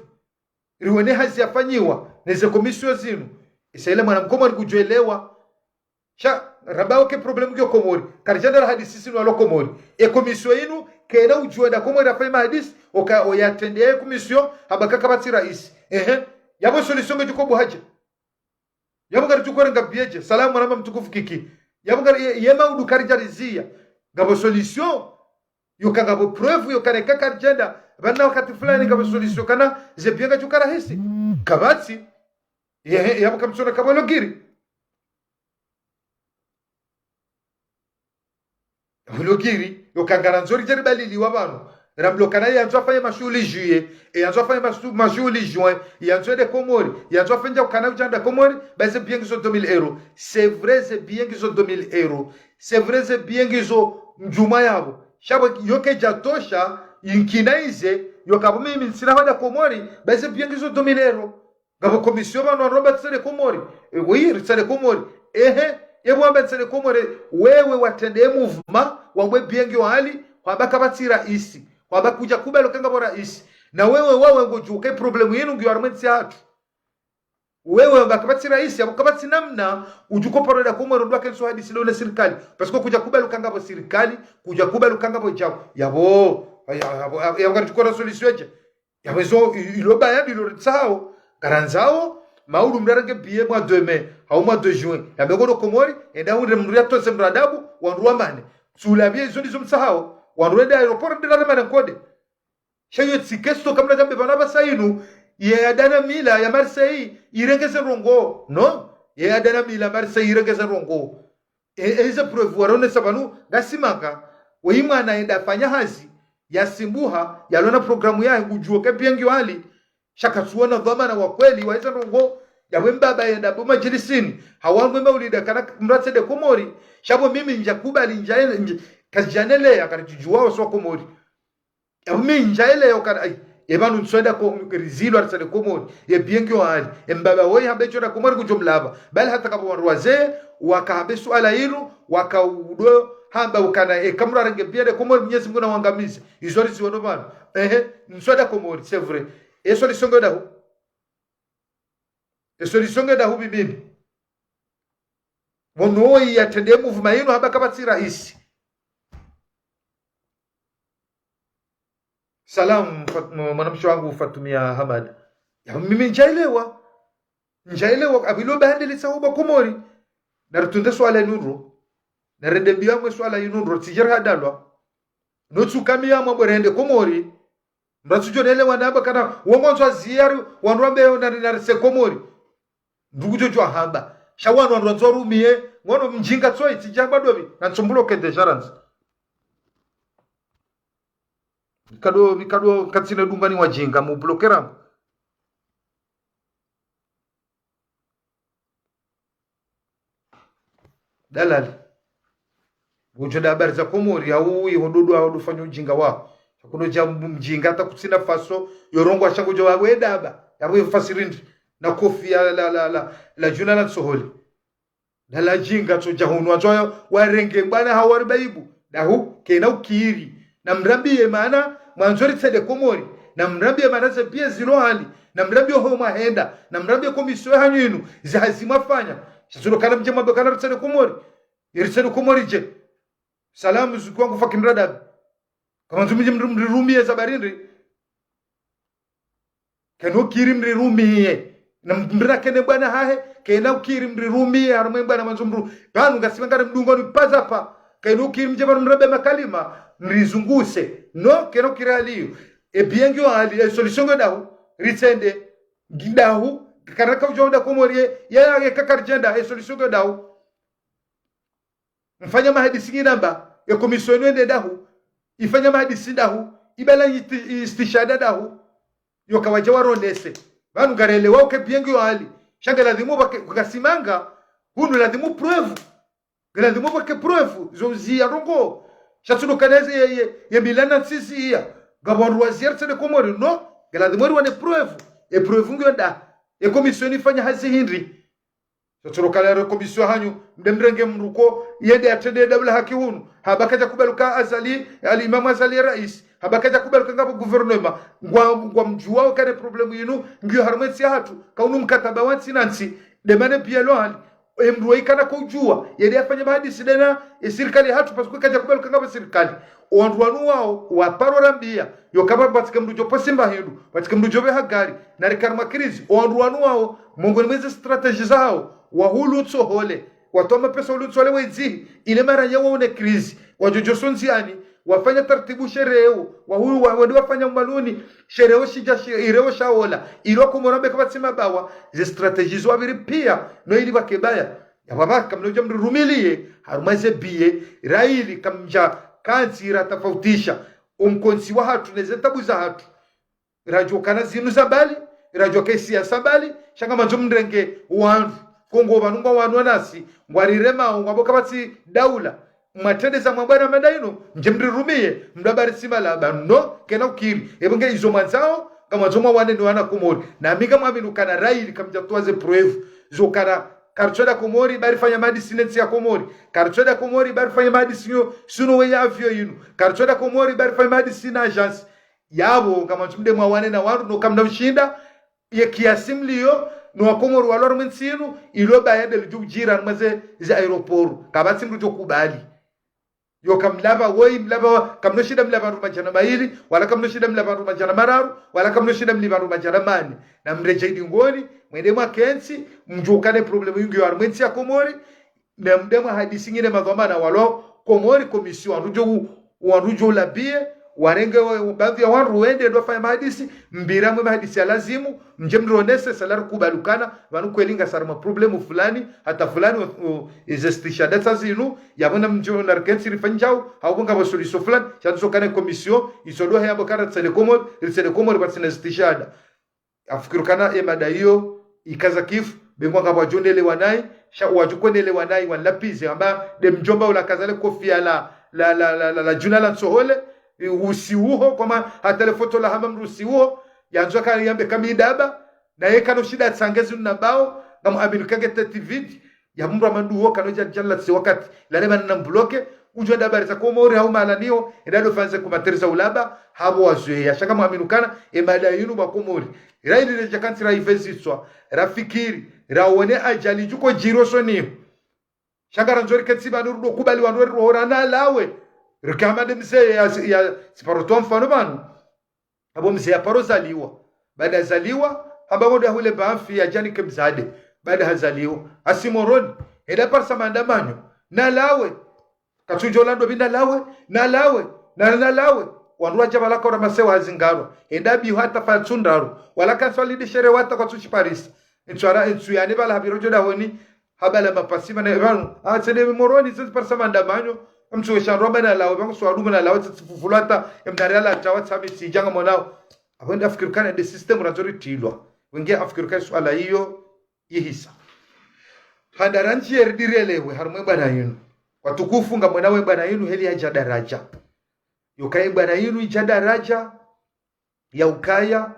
Riwone hazi yafanyiwa, neze commission zinu. Isa ile mwana Mkomori ngudjuelewa. Sha, ramba oke problème ngiyo Komori. Karidjanda rahadisi sinu walo Komori. E commission inu, kena udjuwe nda Komori rafanye mahadisi, oka, oyatrende e commission, hamba ka kapvatsi raisi. Ehe. Yapvo solution ngedjo ko buhaje. Yapvo ngaridjo ko renga biye dje. Salamu mwanama mtukufu Kiki. Yapvo ngari, ye, ye maudu karidjariziya. Ngapvo solution. Yoka ngapvo preuve, yoka neka karidjenda. Pvanu wakati fulani ngapvo solution kana ze biye ngadjo ka rahisi. Kapvatsi. Ye, ye, yapvo kamtsona kapvo logiri. Hulogiri, yoka ngarandzo ridje ribaliliwa pvanu. Ramlo kana yandzo afanye mashuhuli juillet, e yandzo afanye masu-, mashuhuli juin, yandzo ende Komori, yandzo afanye ukana udjanda Komori, ba ze biye ngizo deux mille euros. C'est vrai, ze biye ngizo deux mille euros. C'est vrai, ze biye ngizo ndjuma yapvo. Sha pvo yoke djatosha, inkina ize, yoka pvo mimi ntsina hwenda Komori, ba ze biye ngizo deux mille euros. Ngapvo commission pvanu wandru wamba tsende Komori. E, oui, ritsende Komori. Ehe, ye pvo wamba tsende Komori, wewe watrende mouvement, wambwe biye ngiyo hali, hwamba kapvatsi raisi, hwamba kudja kubali uka ngapvo raisi. Na wewe, wewe ngodjuwa uka e problème yinu ngiyo harumwa entsi yahatru. Wewe wamba kapvatsi raisi, yapvo kapvatsi namna, udjo ko paro nda Komori, ndo wake ntsu hadisi ndo ne sirikali. Parce que kudja kubali uka ngapvo sirikali, kudja kubali uka ngapvo djau. Yapvo, yapvo, yapvo, yapvo, ngari djo ko ra solution dje. Yapvo izo, i-, ilo baya ndilo ritsahao, ngarandzao, maudu mdru arenge biye mois de mai, hau mois de juin. Yambe ngodo Komori, enda hundre mdru yatose mdru adabu, wandru wamane. Tsula biye izo ndizo mtsahao, wandru wende aéroport ndila remane nkode. Sha iyo tsi question kamna djambe pvanu pvasa inu, ye ada na mila ya Marseille, irenge ze ndrongoo. No, ye ada na mila Marseille, irenge ze ndrongoo. E, e, ize preuve waronesa pvanu, ngasi manga, weyi mwana enda afanya hazi, yasimbuha, yalona programu yahe, udjuwa uka e biye ngiyo hali, sha katsuona dhwamana wa kweli, wa ize ndrongoo, yapvo mbaba yenda bo madjilisini, hawambwe maulida kana mdru atsende Komori, sha pvo mimi ndja kubali, ndja, ndja, kazidjaneleya, karidjudjuwa wasi wa Komori. Yapvo mi ndjaelewa kana, ai, epvanu ntsu enda ko, rizilwa ritsende Komori, ye biye ngiyo hali, embaba woyi hamba ntsu enda Komori kudjo mlapva. Bali hata kapvo wandru wazee, waka hamba suala linu, waka udo hamba ukana, eka mdru harenge biye nde Komori, Mwenyezi Mungu na wangamize. Izo riziwono pvanu. Ehe, ntsu enda Komori, c'est vrai. Eso lisongo dahu. Eso lisongo dahu bibini. Pvondze woyi yatrende mouvement yinu hamba kapvatsi raisi. Salam, Fat-, mwanamshe wangu Fatumia Hamad. Ya, mimi ndjaelewa. Ndjaelewa, apvo ilo bahandeli sa huba Komori. Naritunde suala linu ndro. Narende mbiya mwe suala linu ndro, tsi djeri hadalwa. No tsu kamiya mwa bwerende Komori. Mdru atsudjo nelewa namba kana, wongo ntswa ziyari, wandru wambe yo nari, narise Komori. Ndrugudjo djwa hamba. Sha wanu wandru wandzo rumiye, ngono mdjinga tsoyi, tsi djamba dobi, na ntsu mbloke déjà randzi. Mikado, mikado, katsina dungani wadjinga, mu bloke rangu. Dalali. Ngudjo da habari za Komori, hau iho dodo hau dofanya udjinga wa. Kuno dja mdjinga hata kutsina faso, yorongowa sha ngudjo wa we daba, yapvo yo fasiri ndri, na kofi ya la, la, la, la djuna la ntsohole. Dala djinga tso dja hunu, atso warenge bwana hau wari baibu. Dahu, kena ukiri. Na mrambiye mana, mwandzo ritsende Komori. Na mrambiye mana ze biye zilo hali. Na mrambiye ho mwahenda. Na mrambiye komisio hanyu inu, ze hazi mwafanya. Sha tsulo kana mdje mwambe kana ritsende Komori. Ritsende Komori dje. Salamu zuku wangu fucking radabi. Kamwandzo mdje mri-, mrirumiye za barindri. Kena ukiri mrirumiye. Na mdru na kene bwana hahe, kena ukiri mrirumiye, harumwe bwana mwandzo mru. Pvanu ngasi pvangare mdungoni pazapva. Kena ukiri mdje pvanu mrambe makalima, mrizunguse. No, kena ukiri hali iyo. E biye ngiyo hali, e solution ngiyo dahu, ritsende, ngi dahu, karaka udjo enda Komori, ya, ya, ya, kakaridjenda, e solution ngiyo dahu. Mfanya mahadisi nginamba, ye komisio yinu yende dahu, ifanya mahadisi dahu, ibala isti-, istishada dahu, yo kawadja waronese. Pvanu ngarelewa uke biye ngiyo hali. Sha nge ladhimu pvake, kukasimanga, hunu ladhimu preuve. Nge ladhimu pvake preuve, zo ziya ndrongo. Sha tsulo kana ze ye, ye, ye milana ntsi ziya. Ngapvo wandru waziya ritsende Komori, no. Nge ladhimu riwane preuve. E preuve ngiyo da. E komisio yinu ifanya hazi hindri. Sha tsulo kana ero komisio hanyu, mde mrenge mdru ko, yende yatrende daula haki hunu. Hamba kadja kubali uka Azali, Al Imam Azali ye raisi. Hamba kadja kubali uka ngapvo gouvernement. Ngwa, ngwa mdjuwao kana problème yinu, ngiyo harumwe ntsi yahatru, kaunu mkataba wa ntsi na ntsi. Demane biye lo hali. E mdru wa ikana ko udjuwa, yende yafanye mahadisi dena, e sirikali yahatru, parce que kadja kubali uka ngapvo sirikali. O wandru wanu wao, waparo rambiya, yo kamba pvatsike mdru djo pvwa simba hindru, pvatsike mdru djo pveha gari, na rikari mwa crise, o wandru wanu wao, mongoni mweze stratégie zahao, wahulu ntsohole, watowa mapesa hulu ntsohole wedzihi, ile maranya waone crise, wadjo djo sondziani, wafanya taratibu shereo, wahulu wa-, wende wafanya umaluni, shereo shidja shi-, ireo shaola, ilo Komori mbe kapvatsi mabawa, ze stratégie zo wapviri piya, no ili pvake baya. Yapvo kamna udja mrirumiliye, harumwa ze biye, raili kamdja kantsi ratafautisha, o mkontsi wahatru, neze tabu zahatru. Radjo kana zinu za mbali, radjo ke siasa mbali, sha ngamwandzo mrenge wandru. Kongo pvanu ngwa wanu wanasi, ngwa rirema, ngwambo kapvatsi daula. Mwatrende za mwa bwana mada inu, mdje mrirumiye, mdru habari simba la pvanu, no, kena ukiri. Epvo nge izo mwandzao, ngamwandzo mwawane ni wana Komori. Na mi ngamwamini ukana raili kamdja towa ze preuve. Zo kana, karitswenda Komori, bari fanya mahadisi ne ntsi ya Komori. Karitswenda Komori, bari fanya mahadisi nyo, sunu we ya avion yinu. Karitswenda Komori, bari fanya mahadisi na agence. Yapvo, ngamwandzo mde mwawane na wandru, no kamna ushinda, ye kiasi mliyo, no wa Komori walo harumwe ntsi inu, ilo baya nde lidjo udjira harumwa ze, ze aéroport. Kapvatsi mdru djo kubali. Yo kamlapva, woyi mlapva, kamno shinda mlapva wandru madjana mayili, wala kamno shinda mlapva wandru madjana mararu, wala kamno shinda mlapva wandru madjana mane. Na mredjei dingoni, mwende mwakentsi, mdjo ukane problème yingi yo harumwe ntsi ya Komori, na mde mwahadisi nyinyi madhwamana walo Komori, komisio, wandru djo u-, wandru djo ulabiye, warenge wa-, baadhi ya wandru wende ndo wafanye mahadisi, mpvira mwe mahadisi ya lazimu, mdje mronese, sa larikubali ukana, pvanu kweli ngasi harumwa problème fulani, hata fulani, o, o, ize stishada tsa zinu, yapvo na mdjo na rikentsi rifanye djau, hau pvo ngapvo solution fulani, sha ntsu kana komisio, iso ndo he yapvo kana ritsende Komori, ritsende Komori pvatsina stishada. Afikiri ukana e mada iyo, ikaza kifu, be ngwa ngapvo wadjo nelewa nayi, sha wadjo ko nelewa nayi, wanlapize, amba, de mdjomba ula kaza le kofiya la, la, la, la, la, la djuna la ntsohole, usiuho, koma hata le foto la hama mdru usiuho, yandzo ka yambe kamidaba, na ye kano shinda tsange zinu nambao, ngamu aminu kange tete vidi, ya mdru amanduho kano jadjala tsi wakati, lale mana na mbloke, udjo nda habari za Komori hau mahala niyo, enda ndo fanye commentaire za ulaba, habo wazwe ya shanga mu aminu kana, e mada yinu ba Komori. Ila ili le djakantsi ra ivezitswa, ra fikiri, ra one ajali djuko djiro soniho. Shanga randzo riketsi pvanu rudo kubali wandru weri rohora nalawe. Rikamba nde mze ya, ya, siparo towa mfano pvanu. Abo mze ya paro zaliwa. Baada zaliwa, hamba ngondo ya hule bafi ya djanike mdzadze. Baada hazaliwa. Hasi Moroni. Enda parisa maandamanyo. Nalawe. Katsudjo lando pvi nalawe. Nalawe. Na nalawe. Wandru wadja pvala kora masewa hazingarwa. Enda biho hata fa tsundraru. Wala kanswali di shere wata kwatsu shiparisa. Ntsu ara, ntsu yane pvala hapviro djo dahoni. Habala mapasi mana pvanu. Ah, tsende Moroni, tsende parisa maandamanyo. Mtsu wesha ndrwa mana lawe, pvangu swadumu na lawe, tsende fufulwa hata, emnari ala tawa tsami tsi djanga monao. Abo nde afikiri kana nde système randzo ritilwa. Wenge afikiri kana suala iyo, ihisa. Handa randzi yeri direlewe, harumwa e bwana yinu. Watukufu ngamwona we bwana yinu, heli yadja daradja. Yoka e bwana yinu idja daradja, ya ukaya,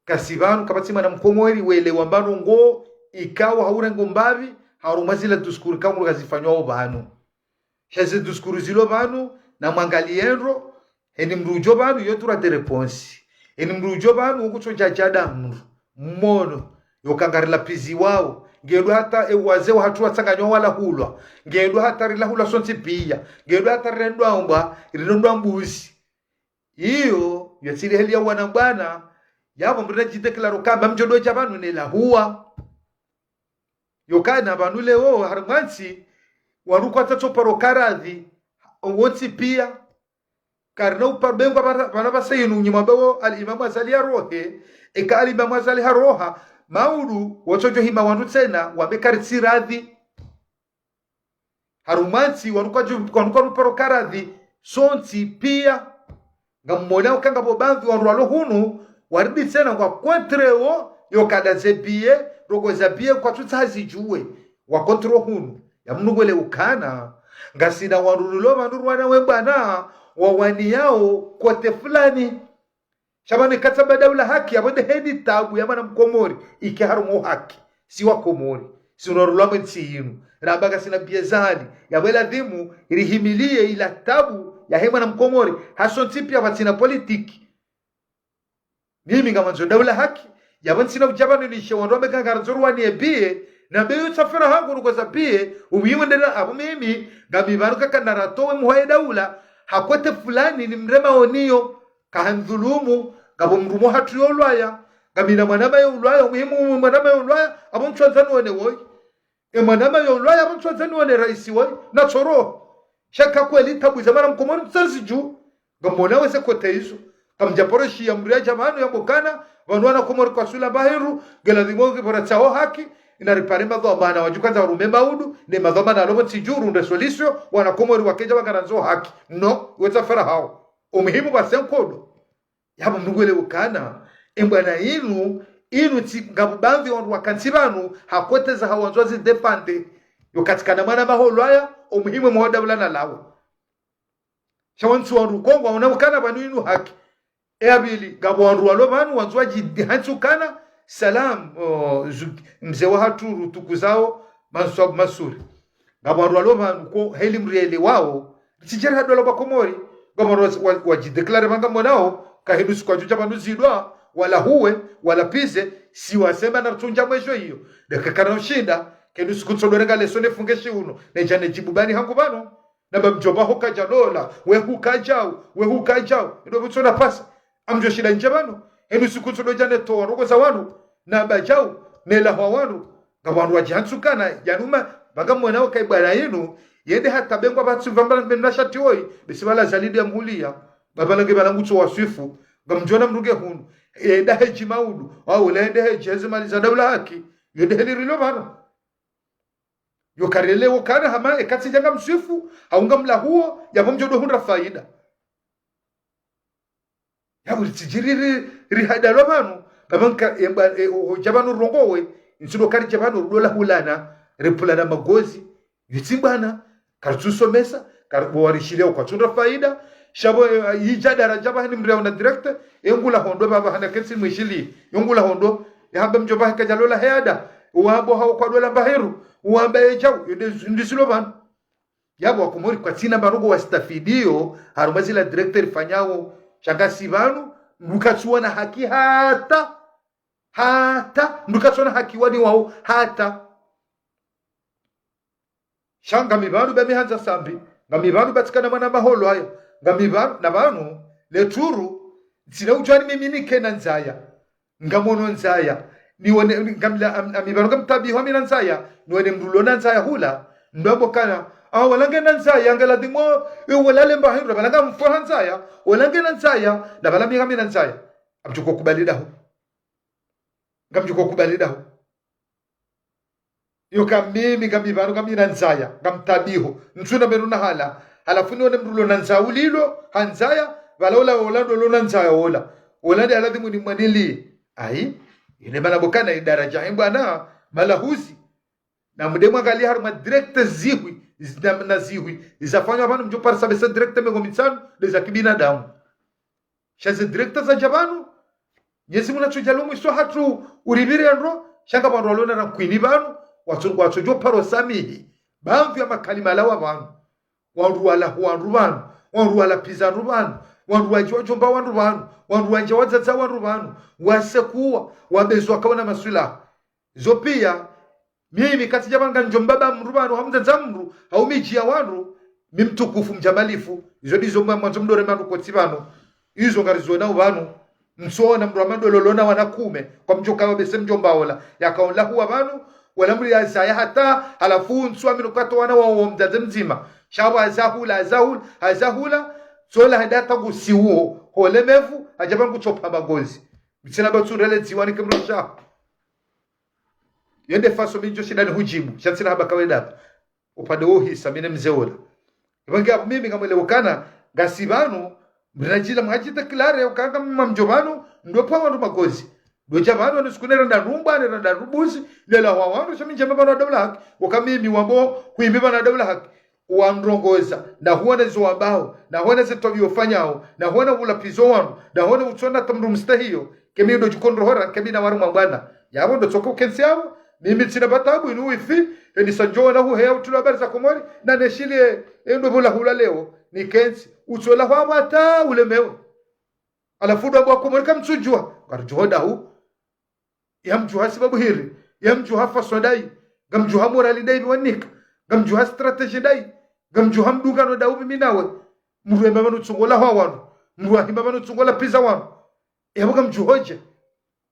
kasi pvanu, kapvatsi mwana mkomori, welewa mbano ngo, ikao haurengo mbapvi, harumwa zila diskuru kamuru kazifanywa o pvanu. Sha ze diskuru zilo pvanu, na mwangalie ndro, heni mdru udjo pvanu, yo tula de réponse. Heni mdru udjo pvanu, ukutso djadjada mdru, mmono, yoka ngari lapviziwao, ngedo hata e wazee wahatru watsanganywa wala hulwa, ngedo hata rila hulwa sontsi pia, ngedo hata rirendwa mbwa, rirendwa mbuzi. Iyo, yo tsili heli ya wana bwana, yapvo mdru nadjidéclaré kamba mdjo dodja pvanu nelahuwa. Yokana pvanu leo, harumwa ntsi, wandru kwatsu tsoparo karadhi, wontsi pia. Karina uparo bengwa pvana, pvana pvasa yinu nyuma bawo Al-Imamu Azali yarohe, eka Al-Imamu Azali haroha, maudu, wotsodjo hima wandru tsena, wambe karitsi radhi. Harumwa ntsi, wanu kwadju-, wanu kwanu paro karadhi, sontsi pia. Ngamwona ukanga bo bamvi wandru walo hunu, waridi tsena ngwa contre wo, yoka nda ze biye, rogo za biye kwatsu tsaha zidjuwe. Wa contre hunu, ya mnu ngwele ukana. Ngasina wandru lulo wandru rwana we bwana, wawaniyao kote fulani. Sha pvanu ikatsa ba daula haki, yapvo nde heni tabu ya mwana mkomori, ike harumwa o haki. Si wa Komori. Si unorulwa mwe ntsi yinu. Ramba ngasina biye zali. Yapvo ladhimu, rihimilie ila tabu, yahe mwana mkomori. Hasontsi pia pvatsina politiki. Mimi ngamwandzo daula haki, yapvo ntsina udja pvanu nishe wandru wambe kanga randzo ruwaniye biye, na beyo tsafera hangu nuko za biye, ubiyi wendela apvo mimi, ngami pvanu kaka naratowe muhwaye daula, hakwete fulani nimrema oniyo, kahandhulumu, ngapvo mdru mwa hatru yo ulwaya, ngamina mwanama yo ulwaya, umuhimu mwanama yo ulwaya, apvo ntswandza nuone woyi. E mwanama yo ulwaya, apvo ntswandza nuone raisi woyi, na tsoro. Sha ka kweli tabu za mwana mkomori tsazidju, ngamwona weze kote izo. Kamdja paro shiya mdru yadja pvanu yambe ukana, pvanu wana Komori kwasula bahindru, ngela dhimo ngi pora tsaho haki, ina ripare madhwamana wadjuka za urume maudu, ne madhwamana alo pvo ntsi djuru, nde solution, wana Komori wakedja wangarandzo haki. No, wetsa fera hao. Umuhimu pvase nkodo. Yapvo mnu ngwele ukana, e bwana inu, inu tsi ngapvo bamvi wandru wakantsi pvanu, hakwete za hawandzwa zi dépendre. Yo katsikana mwana maho ulwaya, umuhimu mwa daula nalawe. Sha wantsi wandru kongwa, wona ukana pvanu inu haki. E ya pvili, ngapvo wandru walo pvanu, wandzo wadji hantsi ukana, salam, o, zu-, mze wahatru rutuku zao, Manswabu Masuri. Ngapvo wandru walo pvanu ko heli mrielewao, ritsidjera ha dola ba Komori. Ngapvo wandru wa, wa, wadjidéclaré pvanga monao, ka henu siku wadjodja pvanu zidwa, wala huwe, wala pize, si wasema na ritsundja mwedjo iyo. Ndeka kana ushinda, kenu siku ntsodo renga leso ne funge shiuno, ne djane djibu bani hangu pvanu. Na ba mdjomba ho kadja lola, we hukadjau, we hukadjau. Indo pvutso na pasa. Amdjo shinda ndje pvanu. Henu siku ntsodo djane towa rogo za wanu. Na ba djau, ne lahwa wanu. Nga wanu wadji hantsi ukana, yanuma, pvanga mwona waka e bwana inu, yende hata bengwa pvatsu pvamba menu na shati woyi, besi pvala zalidi ya mhuliya, pvala nge pvala ngutso wa swifu, ngamdjona mdru nge hunu, yende hedji maudu, wau le yende hedji heze mali za daula haki, yende heli rilo pvanu. Yo karele wo kana hama, e katsi djanga mswifu, haunga mlahuo, yapvo mdjodo hundra faida. Yapvo ritsidjiri ri, rihadalwa pvanu, pvapvanka, e, ba, e, o, dja pvanu rongowe, ntsindo karidja pvanu rudola hulana, ripvulana magozi, yutsi bwana, karitsusomesa, kari, bo warishile kwatsundra faida, Sha pvo, eh, idja daraja pvahanu mdru yaona directeur, ye ngula hondro pvapvo hana ketsi mwishili, ye ngula hondro, yahamba mdjomba heka djalola he ada, uwambo hau kwa dola mbaheru, uwamba ye djau, yo nde, ndisilo pvanu. Yapvo wakomori kwatsina pvanu ngo wastafidio, harumwa zila directeur rifanyao, sha ngasi pvanu, mdru katsuona haki hata, hata, mdru katsuona haki wani wao, hata. Sha ngami pvanu ba mi handza sambi, ngami pvanu ba tsikana mwana maholo haya, ngami pvanu, na pvanu, le turu, ntsina udjuwa ni mimi nikena ndzaya, ngamono ndzaya, niwone, ngamla, am-, ami pvanu ngamtabiho mi na ndzaya, niwone mdru lona ndzaya hula, ndo ambo kana, ah, wala ngena ndzaya, ngela dhimo, eh, wala lemba hindra, pvala ngamfo ha ndzaya, wala ngena ndzaya, na pvala mi ngami na ndzaya. Ngamdjo kubali daho. Ngamdjo kubali daho. Yoka mimi ngami pvanu ngami na ndzaya, ngamtabiho. Ntsuna menu na hala. Halafu niwone mdru lona ndzaya ulilo, ha ndzaya, pvala ola, ola ndo lona ndzaya ola. Ola nde aladhimu nimwanili. Ayi, ine mana pvo kana idaraja hembwana, malahuzi. Na mdru mwangalie harumwa directeur zihwi, zi-, na, na zihwi, zafanywa pvanu mdjo parisa pesa directeur mengo mitsanu, nde za kibinadamu. Sha ze directeur zadja pvanu, Mnyezi Mungu natsudjalo mwiso hatru uripvire ndro, sha nga pvandru walona na nkwini pvanu, watsu-, watsudjo paro samihi, pvamvi ya makalima lawa pvanu. Wandru wala, wandru pvanu, wandru wala piza wandru pvanu, wandru wadji wadjomba wandru pvanu, wandru wadja wadzadza wandru pvanu, wasekuwa, wabezwa kawana maswilaha. Zo piya, mimi katsidja pvanu ngamdjo mbaba mdru pvanu, hau mdzadza mdru, hau midji ya wandru, mi mtukufu mdjamalifu, izo ndizo mwa-, mwandzo mdore manu kotsi pvanu. Izo ngarizona upvanu, mtsona mdru wa madololo na wana kume, kwa mdjo kawa bese mdjomba ola, yakaola huwa pvanu, wala mdru yazaya hata, halafu ntsu amino kato wana wa, wa mdzadze mdzima. Sha pvo hazahula, hazahula, hazahula, tsola henda hata kusiuho, hole mevu, hadja pvanu kutsopa magozi. Mtsina ba tsurele dziwani kemrosha. Yo nde faso mi ndjo shinda nihudjibu, sha ntsina hamba kawaida pvo. Upande wo hisa, mi ne mze ola. Ipvo nge apvo mimi ngamwelewo kana, ngasi pvanu, mdru nadjila mwadji déclaré, uka ngamdjo pvanu, ndo pvwa wandru magozi. Ndo dja pvanu, wanu siku ne randa rumba, ne randa rubuzi, ne la hwa wandru, sha mi ndjema pvanu wa daula haki. Uka mimi wambo, huimbi pvanu wa daula haki. Wandrongoza, na huona zo wambao, na huona ze twabiya ufanyao, na huona ulapizo wanu, na huona utsona hata mdru mstahiyo, kemi ndo djikondrohora, kemi na wari mwa bwana. Yapvo ndo tsoka ukentsi yapvo, mimi tsina pvatabu inu wifi, eni sa ndjo na huheya utula habari za Komori, na neshilie, endo pvola hula leo, nikentsi, utsola hwa hata ulemewe. Halafu ndo amba Komori kamtsudjuwa, karudjuho dahu, yamdjuha sibabu hiri, yamdjuha faso ndayi, ngamdjuha morali ndayi wanika, ngamdjuha stratégie ndayi, ngamdjuha mdungano ndawu mimi nawe. Mdru hemba pvanu tsungo la hwa wanu, mdru hahimba pvanu tsungo la piza wanu. Yapvo ngamdjuhodje.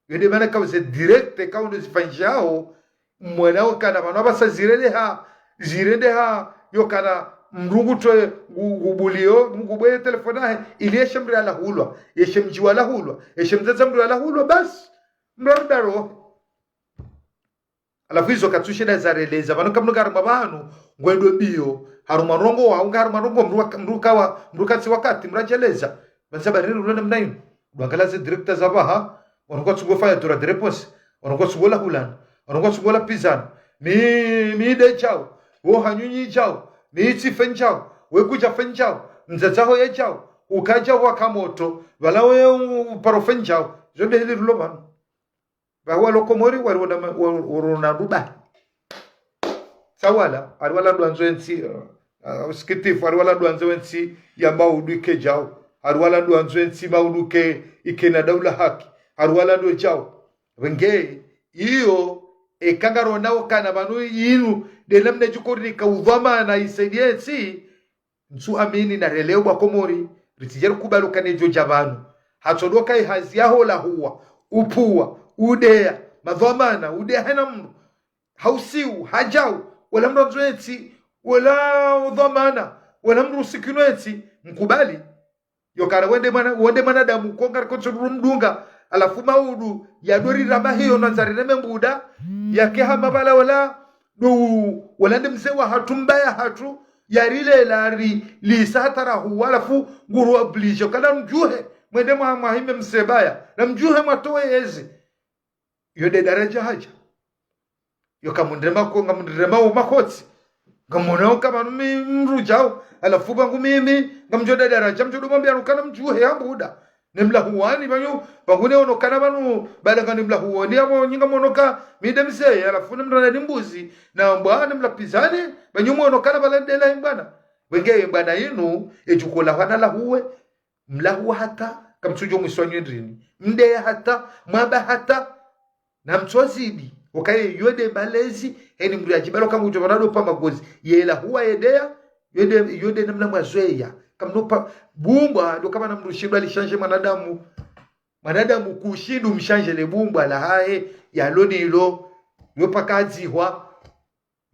Yo nde mana kauze directe kaundo zifanyishao, mwana wakana pvanu apvasa zirendeha, zirendeha, yokana mdru ngutwe ngu-, ngubuliyo, ngubwe telefoni yahe, ili yeshe mdru yalahulwa, yeshe mdji walahulwa, yeshe mdzadza mdru yalahulwa, basi. Mdru arudi arohe. Halafu izo katsushinda zareleza, pvanu kamdru ngarumwa pvanu, ngwendo mbiyo, harumwa ndrongo wa, unga harumwa ndrongo, mdru wa, mdru kawa, mdru katsi wakati, mdru adjeleza. Pvanu sa bariri ulona mna inu. Ndo angala ze directeur za pvaha, wanu kwatsungo fanya tour de réponse, wanu kwatsungo lahulana, wanu kwatsungo lapizana. Mi, mi nde djau, wo hanyu nyi djau, mi tsife ndjau, we kudjafe ndjau, mdzadza ho ye djau, ukadja waka moto, pvala we u-, uparo fe ndjau, zo nde heli rilo pvanu. Pvahu walo Komori, wari wona ma-, wa-, wari wona ruba. Sa wala, ari wala ndo wandzo entsi, uh, uh, usikitifu, ari wala ndo wandzo entsi ya maudu ike djau. Ari wala ndo wandzo entsi maudu ke ike na daula haki. Ari wala ndo djau. Wenge, iyo, eka ngaronao kana pvanu inu, nde namna djukori nika udhwamana isaidiye entsi, ntsu amini na releo bwa Komori, ritsidje rikubali ukana idjo dja pvanu. Hatsodoka ihazi yaho lahuwa, upvuwa, udeya, madhwamana, udeya hena mdru. Hausiu, hadjau, wala mdru andzo entsi, wala udhwamana, wala mdru usikino entsi, mkubali. Yokana wende mwana, wende mwanadamu, konga rikotso duru mdunga, halafu maudu, yadori rama hiyo, nandzari reme mbuda, yake hama pvala wala, ndo u-, wala nde mze wahatru mbaya hatru, yarilela ari lisa hata rahuwa, halafu nguru obligé, kana mdjuhe, mwende mwa-, mwahime mze mbaya, na mdjuhe mwatowe yezi. Yo nde daraja hadja. Yoka mundrema ko-, ngamundrema wo makotsi. Ngamwonao ka pvanu mi mdru djao, halafu pvangu mimi ngamdjo dadara dja mdjo do mwambia nukana mdjuhe ya mbuda. Nimlahuwani pvanyu, pvangu ne ono kana pvanu, bala nganimlahuwani yapvo nyi ngamwono ka mi nde mze, halafu nimrana ni mbuzi, na mbwa nimlapvizani, pvanyu mwono kana pvala ndela imbwana. Wenge imbwana inu, edjuko lahwa na lahuwe, mlahuwa hata, kamtsudjo mwiswa nywe ndrini. Mdeya hata, mwaba hata, na mtsozidi. Wakaye yode malezi, heni mdru ya djibalo kangudjo pvana do pva magozi. Yela huwa yedeya, yode, yode namna mwazoweya. Kamnopva bumbwa, ndo kapvana mdru shindwa lishanje mwanadamu. Mwanadamu kushindu mshanje le bumbwa lahahe, yalo nilo, yo paka adzihwa.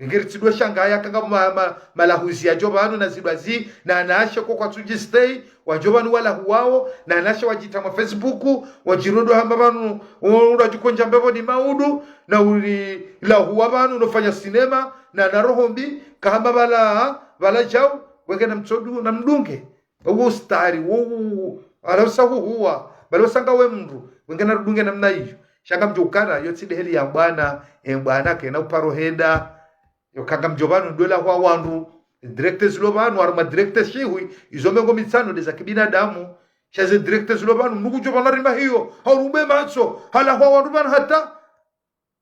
Ngeri tsidwe shangaya kanga ma, ma, malahuzi yadjo pvanu na zidwa zi, na wanawashe ko kwatsudji stay, wadjo pvanu walahuwao, na wanawashe wadjita mwa Facebook, wadjirodo hamba pvanu, ula djukondja mbepvo ni maudu, na uli lahuwa pvanu, nofanya sinema, na na roho mbi, kahamba pvala, pvala djau, wenge na mtsodu, na mdunge. Uwo ustari, uwo, ala usahuhuwa, bala usanga we mdru, wenge na rudunge namna iyo. Sha ngamdjo ukana, yo tsi de heli ya mbwana, e mbwana kena uparo henda. Yo ka ngamdjo pvanu ndo lahuwa wandru. Directeurs lo pvanu, harumwa directeurs shihwi, izo mengo mitsano de za kibinadamu. Sha ze directeurs lo pvanu, mdru kudjo pvanu rima hiyo, harumbe matso, halahuwa wandru pvanu hata.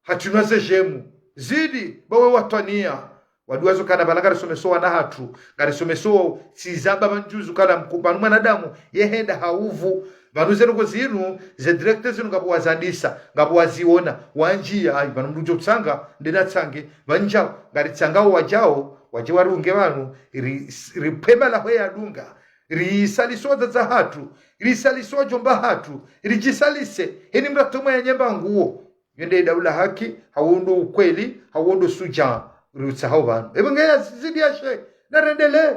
Hatsinwa ze jemu. Zidi, bawe watwaniya. Waduwazo kana pvala ngarisomeso wana hatru. Ngarisomeso sizaba pvandjuzu kana mku-, pvanu mwanadamu, yehenda hauvu. Pvanu zenu ko zinu, ze directeurs zinu ngapvo wazandisa, ngapvo waziona, wandjiya, ayi, pvanu mdru djo tsanga, ndena tsange, pvandjao, ngaritsangao wadjao, wadje warunge pvanu, ri, ripvema laho ya dunga, risaliso wadzadze hatru, risaliso wadjomba hatru, ridjisalise, heni mdru atomwe ya nyemba nguo. Yo nde daula haki, hawondo ukweli, hawondo sudja, riutsahao pvanu. Epvo ngeya zidi ya shehe, na rendele.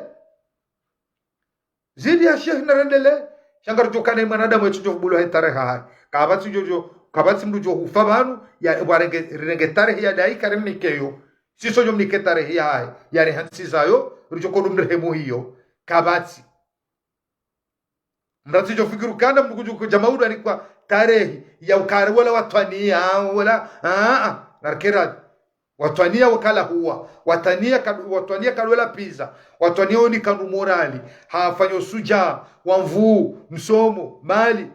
Zidi ya shehe na rendele. Sha ngaridjo kana mwanadamu etsudjo kubulwa he tarehi yahahe. Kapvatsi djo djo, kapvatsi mdru djo hufa pvanu, ya, warenge, rirenge tarehi ya dayi karimnike yo. Sisi djo mnike tarehi yahahe, yari hantsi zayo, ridjo kodo mrehemu hiyo. Kapvatsi. Mdru atsidjo fikiri ukana mdru kudjo kudja maudu anikwa tarehi ya ukare wala watwaniya, wala, a, a, narikera. Watwaniya wakalahuwa, watwaniya kad-, watwaniya kadwela pviza, watwaniya oni kandru morali, hafanya usudja, wa nvuu, msomo, mali.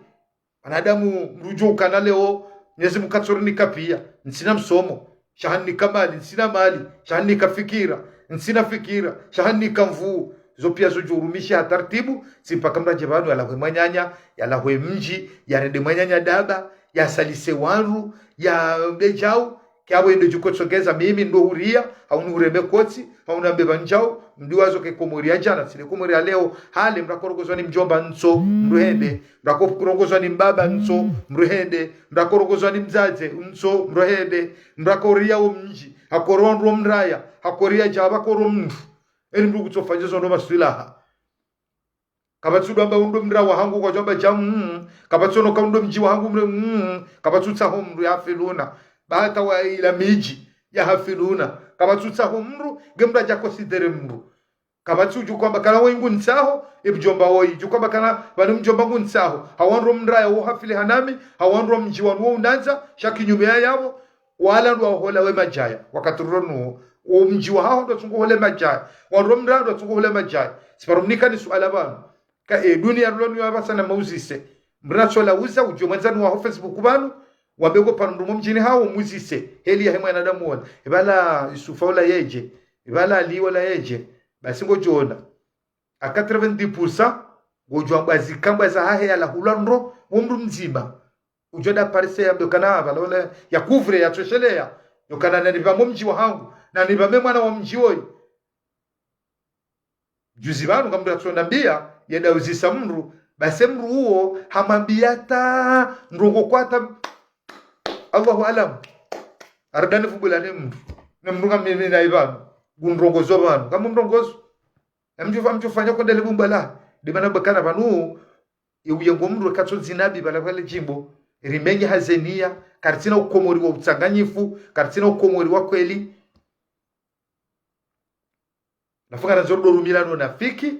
Wanadamu mdru djo ukana leo, Mwenyezi Mungu katsorinika piya, ntsina msomo, sha hannika mali, ntsina mali, sha hannika fikira, ntsina fikira, sha hannika nvuu. Zo piya zo djo urumishi ha taratibu, tsi mpaka mdru adje pvanu yalahwe mwananya, yalahwe mdji, yarende mwananya daba, yasalise wandru, yambe djau, kiyapvo endo djuko tsongeza mimi ndo huriya, haunu hureme kotsi, haunu ambe pvandjau, mdru wazo ke Komori ya djana, tsi le Komori ya leo, hale mdru akorongozwa ni mdjomba ntso, mdru hende, mdru akorongozwa ni mbaba ntso, mdru hende, mdru akorongozwa ni mdzadze ntso, mdru hende, mdru akoriya wo mdji, hakoro wandru wo mraya, hakoriya djaba koro mdru. Eni mdru kutsofanya zo ndo maswilaha. Kapvatsi udjo amba undo mdra wahangu kwadjo amba dja, mm, kapvatsi ono ka undo mdji wahangu mre, mm, kapvatsi utsaho mdru ya hafiluna. Ba hata wa ila midji ya hafiluna. Kapvatsi utsaho mdru, nge mdru adja considérer mdru. Kapvatsi udjo kwamba kana woyi ngu ntsaho, e mdjomba woyi. Djo kwamba kana pvanu mdjomba ngu ntsaho. Hawandru mraya wo hafili hanami, hawandru mdji wanu wo unandza, sha kinyume ya yapvo, wala ndo wahola we madjaya, wakati rilo nuwo, wo mdji wahaho ndo watsungu hole madjaya, wandru mraya ndo watsungu hole madjaya. Siparo mnika ni suala pvanu. Ka e duniya rilo nuwo yapvasa na mauzise. Mdru natsola uza udjo mwandzani waho Facebook pvanu, wambe ko pvanu mdru mo mdjini haho muzise. Heli yahe mwanadamu wola. Ipvala Yusufa wola yedje. Ipvala Ali wola yedje. Basi ngodjo ona. A quatre-vingt-dix pour cent, ngodjo amba zikambwa zahahe yalahulwa ndro, wo mdru mdzima. Udjo da parise yambe kana pvala wola ya couvre ya tswesheleya. Yo kana nani pvamo mdji wahangu, nani pvame mwana wa mdji woyi. Juzi pvanu ngamdru atsonambiya, yenda uzisa mdru, basi mdru uwo hamwambiya ta ndrongo kwata, Allahu alam. Aridani fubula ne mdru. Ne mdru ngamini na ipvanu. Ngundrongozo pvanu. Ngamumdrongozo. Namdjufa, mdjufanya konde le bumba la. Dimana bakana pvanu, ye uyengo mdru katso zinabi pvala pvale djimbo. Rimenye hazeniya, karitsina ukomori wa utsanganyifu, karitsina ukomori wa kweli. Nafunga na zoro doru mila no nafiki,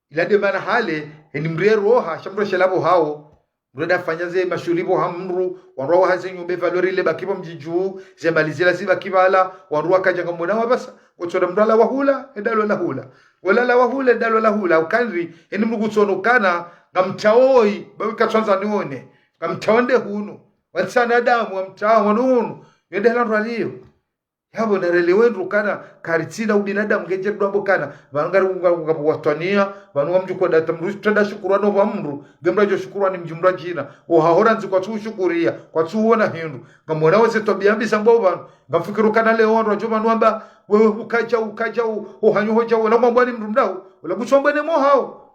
ila de mana hale, eni mdru roha, sha mdru shelapvo hawo. Mdru enda fanya ze mashuhuli pvo ha mdru, wandru wahaze nyumba pvalo rile baki pvo mdji dju, ze mali zila zibaki pvala, wandru wakadja ngamwona wapvasa, ngotsona mdru ala wahula, enda lola hula. Wola ala wahula, enda lola hula, ukandri, heni mdru kutsono kana, ngamtsaho oyi, ba wika tsandza nione, ngamtsaho nde hunu, wantsana damu, wamtsaho wanu hunu, yende hela ndru aliyo. Yapvo narelewe ndru kana, karitsina ubinadamu ngendje ndru ambo kana, pvanu ngari unga, unga watwaniya, pvanu ngamdjo kwenda hata mdru, tsenda shukurwa no pva mdru, nge mdru adjo shukurwa ni mdji mdru adjina, ohaho randzi kwatsu ushukuriya, kwatsu uona hindru, ngamwona weze twabiya mbi zambwa pvanu, ngamfikiri ukana leo wandru wadjo pvanu wamba, wewe ukadja, ukadja, u-, ohanyu hodja, wala mwambwa ni mdru mdau, wala kutsu wambwa ne mohao.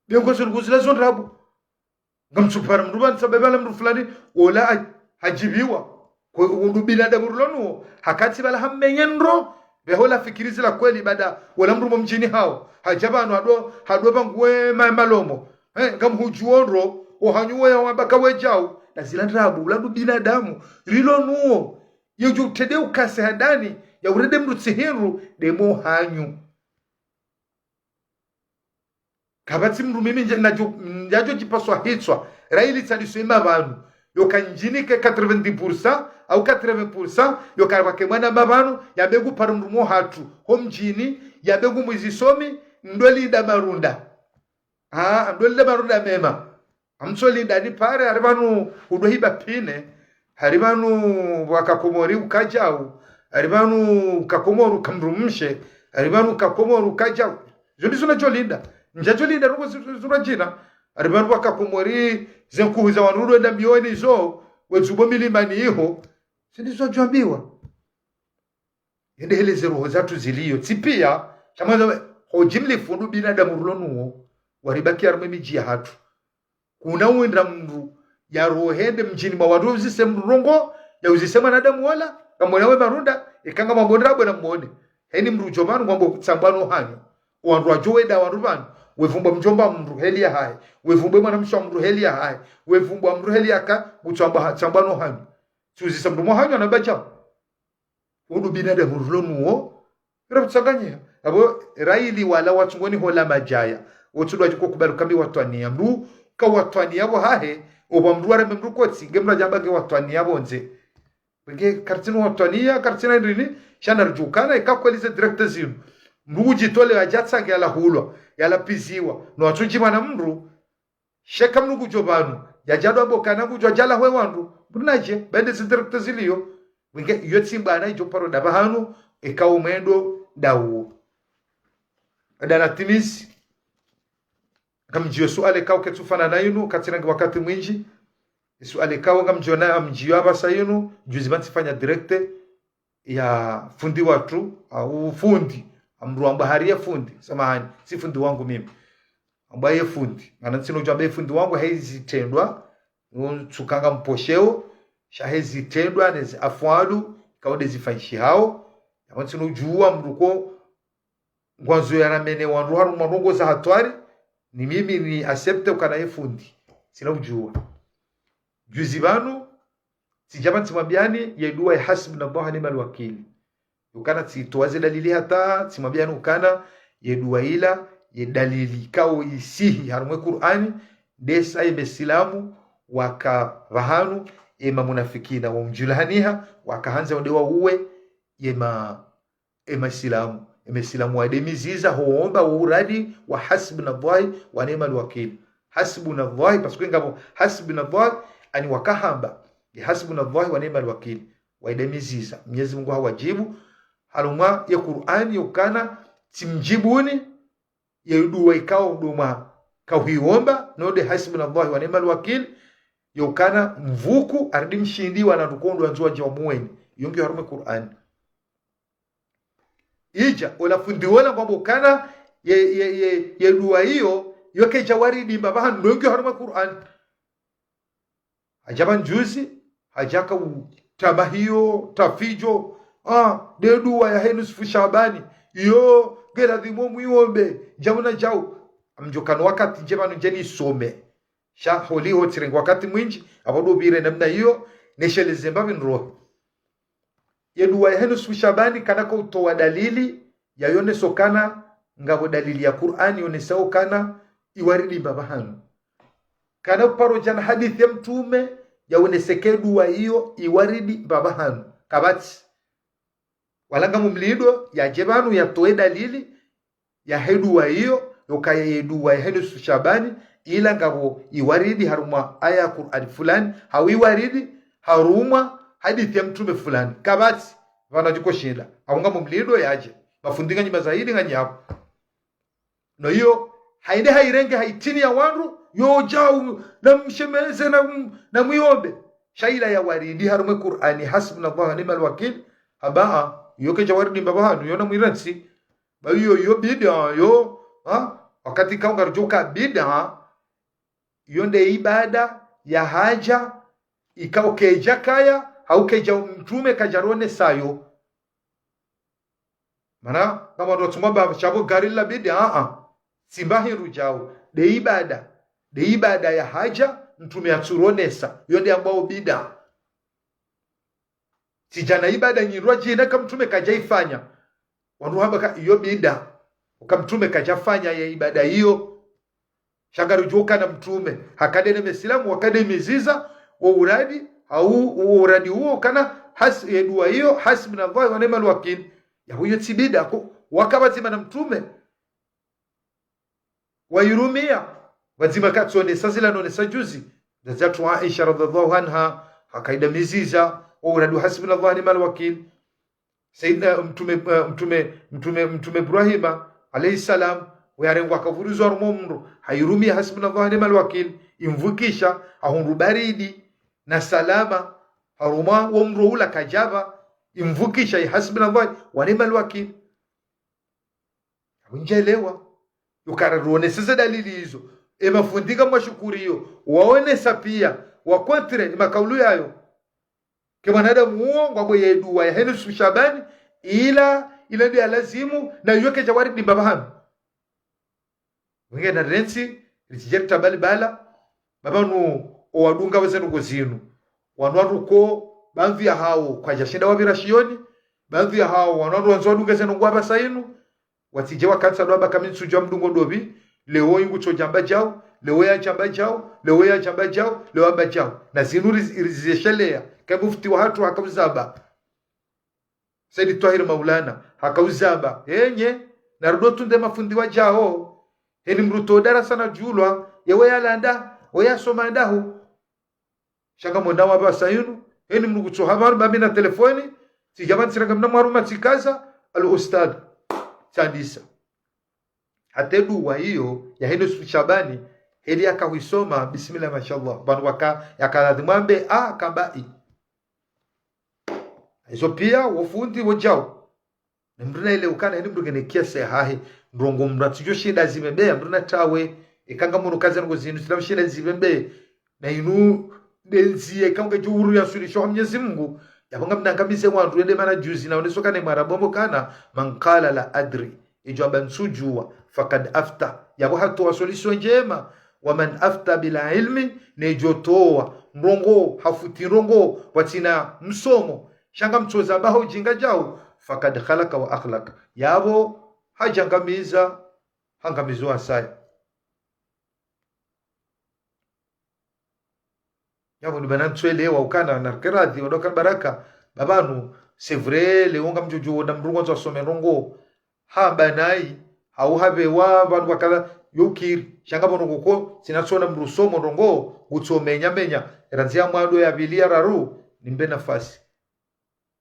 Biongozi nukuzila zo ndrabo. Ngamtsupara mdru pvanu sababu ala mdru fulani, ola ha-, hadjibiwa. Kwe undru binadamu rilo nuwo, hakatsi pvala hamenye ndro, beho la fikiri zila kweli bada, ola mdru mo mdjini hawo. Hadja pvanu hado, hado pvanguwe ma-, malomo. Eh, ngamhudjuwo ndro, ohanyu weya wabaka wedjau, na zila ndrabo, ula ndo binadamu, rilo nuwo. Yedjo utrende ukase handani, ya urende mdru tsi hindru, nde mohanyu. Kapvatsi mdru mimi ndje-, nadjo, ndjadjo djipaswa hitswa, raili tsaliswe mapvanu. Yoka ndjinike quatre-vingt-dix pour cent au quatre-vingts pour cent, yoka pvwake mwana mapvanu, yambe nguparo mdru mo hatru, ho mdjini, yambe ngumwizi somi, ndo linda marunda. Ah, ndo linda marunda mema. Amtso linda ni pare, hari pvanu udo hiba pine, hari pvanu waka Komori ukadjau, hari pvanu ka Komori uka mdrumshe, hari pvanu ka Komori ukadjau. Zo ndizo nadjo linda. Ndjadjo linda ndrongo zi-, zi-, zura djina. Hari pvanu waka Komori ze nkuhu za wandru udo enda mbioni zo, wedzubo milimani iho. Zo ndizo djwambiwa. Yende hele ze roho zatru ziliyo. Tsi piya, sha mwandzo, ho djimlifu ndo binadamu rilo nuwo, waribaki harumwa emidji yahatru. Kuna wendra mdru, ya roho hende mdjini mwa wandru ya uzise mdru ndrongo, ya uzise mwanadamu wola, ngamwona we marunda, eka ngamwambo ndrabo na mwone. Heni mdru udjo pvanu ngwambo tsambwa no hanyu. Wandru wadjo wenda wandru pvanu, wevumbwa mdjomba mdru heli yahahe, wevumbwe mwanamshe wa mdru heli yahahe, wevumbwa mdru heli yaka, kutsambwa ha-, tsambwa no hanyu. Tsi uzisa mdru mo hanyu anabadjao. Undru binadamu rilo nuwo, rapvutsanganyiha. Apvo raili wala watsungoni hola madjaya. Wotsudwa djuko kubali uka mi watwaniya. Mdru ka watwaniya pvo hahe, opva mdru wareme mdru kotsi, nge mdru adjamba nge watwaniya pvondze. Nge karitsina watwaniya, karitsina ndrini, sha naridjukana, eka kweli ze direct zinu. Mdru kudjitole yadja tsange yalahulwa, yalapiziwa. No watsudjimana mdru, sheka mdru kudjo pvanu, yadjadwa pvo kana kudjo adjala hwe wandru, mdru nadje, bende zi direct ziliyo. Wenge, iyo tsi mbana idjo paro nda pvahanu, eka umwendo ndawo. Adala timizi, ngamdjiyo suala ikao ketsu fanana inu, katsina ngi wakati mwindji. Suala ikao ngamdjiyo na, ngamdjiyo apvasa inu, juzi pvanu tsifanya direct, ya fundi watru, au fundi, amdru amba hari ye fundi, samahani, tsi fundi wangu mimi. Amba ye fundi, mana ntsina udjo amba ye fundi wangu, he zitrendwa, ntsukanga mposheo, sha he zitrendwa, ne zi afwalu, ikao nde zifanyishihao, ya ntsina udjuwa mdru ko, ngwandzo yaramene wandru harumwa ndrongo za hatwari, ni mimi ni accepte ukana ye fundi. Ntsina udjuwa. Juzi pvanu, tsidja pvanu tsimwambiyani ye dua ya hasbunallahu wa ni'mal wakil. Ukana tsitowa ze dalili hata, tsimwambiyani ukana ye dua ila, ye dalili ikao isihi harumwa ye Kur'ani, ndesa ye mesilamu, waka pvahanu, ye mamunafikina, wamdjulahaniha, waka handza wende wauwe, ye ma, ye masilamu, ye mesilamu wade miziza, ho womba wo uradi, wa hasbunallahu wa ni'mal wakil. Hasbunallahu, parce que ngapvo hasbunallahu, ani wakahamba, ye hasbunallahu wa ni'mal wakil. Waide miziza. Mwenyezi Mungu hawadjibu, harumwa ye Kur'ani yokana, tsimdjibuni, ye dua ikao ndo mwakauhiomba, no nde hasbunallahu wa ni'mal wakil, yokana mvuku, aridi mshindi wana ndukondo wandzo wadje wamuweni. Iyo ngiyo harumwa ye Kur'ani. Idja, ola fundi wola ngwambo ukana, ye, ye, ye, ye dua iyo, yo kedja waridimba pvahanu, ndo ngiyo harumwa ye Kur'ani. Hadja pvanu juzi, hadja ka utama hiyo, tafidjo, ah, nde dua yahe nusufu Shabani, iyo, nge ladhimu mwiombe, djau na djau. Ngamdjo kana wakati ndje pvanu ndje nisome. Sha holiho tsirenge wakati mwindji, apvo ndo pvire namna iyo, nesheleze mbapvi ndrohe. Ye dua yahe nusufu Shabani kana ka utowa dalili, yayoneso ukana, ngapvo dalili ya Kur'ani yonesao ukana, iwaridimba pvahanu. kana uparo djana hadisi ya mtrume, yaonese ke dua iyo iwaridi mbapvahanu. Kapvatsi. Wala ngamumlindo yadje pvanu yatowe dalili yahe dua iyo, yoka ye dua yahe nusu Shabani, ila ngapvo iwaridi harumwa aya ya Kur'ani fulani, hau iwaridi harumwa hadisi ya mtrume fulani. Kapvatsi, pvanu djiko shinda. Hau ngamumlindo yadje. Mafundi nganyi mazahidi nganyi yapvo. No iyo, haende hairenge haitini ya wandru, yo djau, na mshemeze, na m-, na mwiombe. Sha ila yawaridi harumwa ye Kur'ani, hasbunallahu wa ni'mal wakil, haba, iyo kedja waridi mbapvahanu, iyo na mwirantsi. Ba iyo, iyo bida, iyo, ha? Wakati ikao ngaridjo uka bida, iyo nde ibada ya haja, ikao kedja kaya, hau kedja mtrume kadja ronesa yo. Mana, ngapvo wandru watsungwa mba shapvo gari la bida, a-a. Tsi mba hindru djao. Nde ibada. Nde ibada ya haja, mtrume yatsuronesa. Iyo nde ambao bida. Tsi djana ibada nyindrwadjina ka mtrume kadja ifanya. Wandru hamba ka iyo bida. Uka mtrume kadja fanya ye ibada iyo. Sha ngaridjo ukana mtrume hakade ne mesilamu, wakade miziza, wo uradi, hau, wo uradi uwo ukana, has-, ye dua iyo, hasbunallahu wa ni'mal wakil. Ya huyo tsi bida ko, waka pvadzima na mtrume. Wairumia, pvadzima katsonesa zila nonesa juzi. Ndazatru Aisha radhiallahu anha, hakaida miziza, wo uradi wa hasbunallahu wa ni'mal wakil. Sayyidina Mtrume, eh, Mtrume, Mtrume, Mtrume Ibrahima, alayhi salam, uyarengwa akavulizwa harumwa moro, hairumia hasbunallahu wa ni'mal wakil, imvukisha, hahundru baridi, na salama, harumwa wo moro ula kadjapva, imvukisha, i hasbunallahu wa ni'mal wakil. Unjelewa. Yukara ruoneseze dalili izo. E mafundi ngamwashukuriyo, waonesa pia, wa contre, e makaulu yayo. Ke mwanadamu uwo, ngwapvo ye dua yahe nusu Shabani, ila, ila nde ya lazimu, na iyo kedja waridi mbapvahanu. Wenge na rentsi, ritsidje ritabali bala, ba pvanu owadunga weze ndrongo zinu. Wanu wandru ko, pvandru ya hawo, kwadja shinda wapvira shioni, pvandru ya hawo, wanu wandru wandzo wadunga ze ndrongo wapvasa inu, watsidje wakatsa dua ba ka mi ntsudjua mdungo ndopvi, leo ingu tsodjamba djau, leo yadjamba djau, leo yadjamba djau, leo amba djau. Na zinu riz-, rizesheleya, ke mufti wahatru hakauzamba. Saidi Twahir Maulana, hakauzamba. Enye, na rudo tunde mafundi wadjao. Heni mdru to darasa na djulwa, yewe yalanda, we yasoma ndahu. Sha ngamwona wapvasa inu, heni mdru kutsoha pvanu ba mi na telefoni, tsidja pvanu tsiranga mna mwaruma tsikaza, al ustadh, tsandisa. Hata e dua iyo, yahe nusu Shabani, heli yakahuisoma, bismillah, mashallah. Pvanu waka, yakaladhimu ambe, a, kamba i. Izo pia, wo fundi, wo djao. Ne mdru na ile ukana, heni mdru ngena kiasi yahahe. Ndrongo mdru atsidjo shinda zibebe, mdru na tawe. Eka ngamwono kaza ndrongo zinu, tsi na mshinda zibebe. Na inu, nde ndzia, eka ngedjo huru ya suluhisho ha Mwenyezi Mungu. Yapvo ngamnangamize wandru, ende mana juzi, na oneso kana mwarabu ambo kana, man qala la adri. Idjo amba ntsudjua, fakad afta. Yapvo hatowa solution ndjema. Wa man afta bila ilmi, ne idjo towa ndrongo, hafuti ndrongo, pvatsina msomo. Sha ngamtsoza baho djinga djau, fakad khalaka wa akhlaka. Yapvo hadjangamiza, hangamizo wasaya. Yapvo ni bana ntsuelewa ukana, narike radhi, wandru wakana baraka, ba pvanu, c'est vrai, leo ngamdjodjo wona mdru ngwandzo asome ndrongo, hamba nayi, hau hapvewa, pvanu wakala, yo kiri, sha ngapvo ndrongo ko, tsina tsona mdru somo ndrongo, ngutsomenya menya, randzi ya mwando ya pvili ya raru, nimbe nafasi.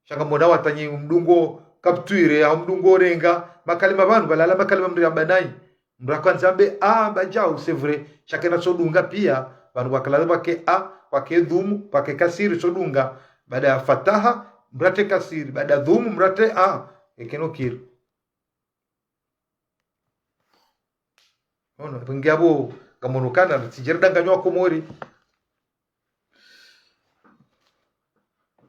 Sha ngamwona watanyi mdungo capture, au mdungo renga, makalima pvanu, pvalala makalima mdru yamba nayi. Mdru akwandza ambe, a, amba djau, c'est vrai. Sha kena tsodunga pia, pvanu pvakalaza pvake a, pvake dhumu, pvake kasiri tsodunga. Baada ya fataha, mdru atre kasiri. Baada dhumu, mdru atre a, ekeno kiri. Ono, pvenge apvo, ngamwono kana, tsidjeri danganywa Komori.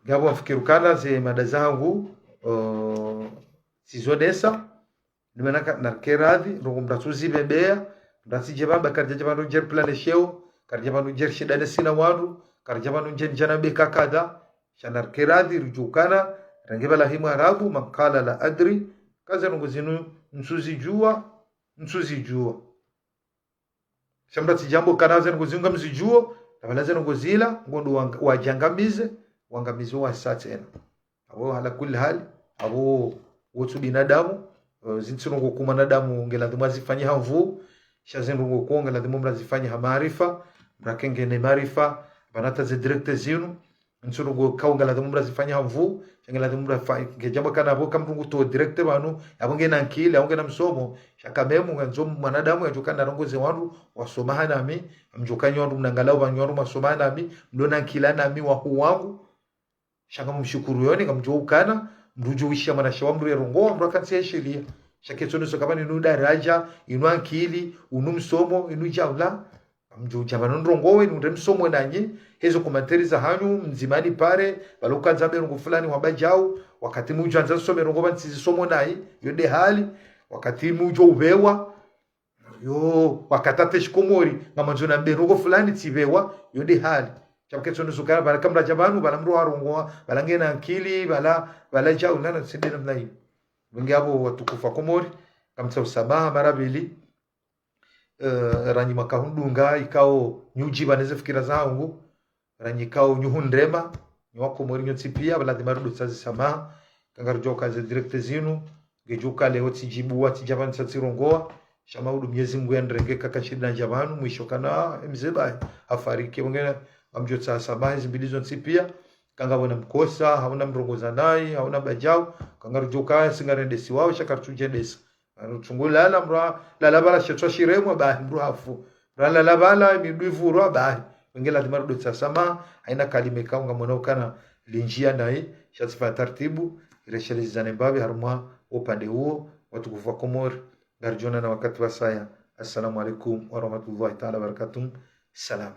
Ngapvo mfikiri ukana ze mada zangu, o, tsizonesa, nimena ka-, narike radhi, ndrongo mdru atsuzibebea, mdru atsidje pvamba, karidja pvanu ndjeri plane sheo, karidja pvanu ndjeri shindane sina wandru, karidja pvanu ndjeri djana beka kadha, sha narike radhi, ridjukana, renge pvala hi mwarabu, man qala la adri, kaze ndrongo zinu, ntsuzidjua, ntsuzidjua. Sha mndru atsidjambe ukana ze ndrongo zinu ngamzidjuo, na pvala ze ndrongo zila, ngondo wanga- wadjangamize, wangamize wasa tsena. Apvo ala kulli hali, apvo wotsu binadamu, eh, zinu tsi ndrongo kuu mwanadamu ngeladhimu azifanye ha nvuu, sha ze ndrongo kuu ngeladhimu mndru azifanye ha maarifa, mndru akengene maarifa, pvanu hata ze direct zinu, ntsu ndrongo kuu ngeladhimu mndru azifanye ha nvuu, sha ngeladhimu mndru afa- ngedjamba ukana apvo ka mndru ngutowa direct pvanu, apvo ngena ankili, apvo ngena msomo, sha kamemu ngandzo mwanadamu yadjuwe ukana arongoze wandru, wasoma hanami, ngamdjuo ukana wandru mnangalao pvanu wandru mwasoma hanami, mlona ankili hanami wahuu wangu, sha ngamumshukuru yoni, ngamdjuo ukana, mndru udjo wishiya mwanashe wa mndru yerongoa, mndru akantsi yeshiliya. Sha ketsoneso ukana inu daraja, inu ankili, unu msomo, inu djaula. Ngamdjo udja pvanu ndrongowe, inu nde msomo nanyi, hezo commentaire zahanyu, mdzima nipare, pvala ukandza mbe ndrongo fulani wamba djau, wakati mudjo andza zisome ndrongo pvanu tsizisomo nayi, yo nde hali, wakati mudjo upvewa, yo, wakati hata shikomori, ngamandzo nambe ndrongo fulani tsipvewa, yo nde hali. Sha ketsoneso ukana, pvala ka mndru adja pvanu, pvala mndru warongoa, pvala ngena ankili, pvala, pvala djau, nana, tsi nde namna iyo. Wenge apvo watukufu wa Komori, ngamtsaho usamaha mara pvili, eh, ranyi mwakahundunga, ikao nyudjiba neze fikira zangu, ranyi ikao nyuhundrema, nyi wa Komori nyontsi pia, pvala ladhima rudotsaha zisamaha, ka ngarudjuo uka ze direct zinu, ngedjo uka leo tsidjibu, watsidja pvanu tsatsirongoa, sha maudu Mnyezi Mungu yanirenge kaka shida ndja pvanu, mwisho ukana, ah, mze bahi, hafariki, wengine, ngamdjotsaha samaha, zimbili zontsi pia, ka ngapvo namkosa, hau namrongoza nayi, hau namba djau, ka ngarudjuo uka, singarendesiwao, sha karitsudjendesa. Anu tsungu lala mndru a- lala pvala shetwa shiremwa bahi mndru hafu. Mndru alala pvala midwi pvurwa bahi. Wenge ladhima rudotsaha samaha, haina kalima ikao ngamwona ukana lindjia nayi, sha tsifanya taratibu, ireshelezane mbapvi harumwa upande uwo, watukufu wa Komori, ngaridjonana wakati wasaya. Assalamu alaikum warahmatullahi taala wabarakatuh. Salam.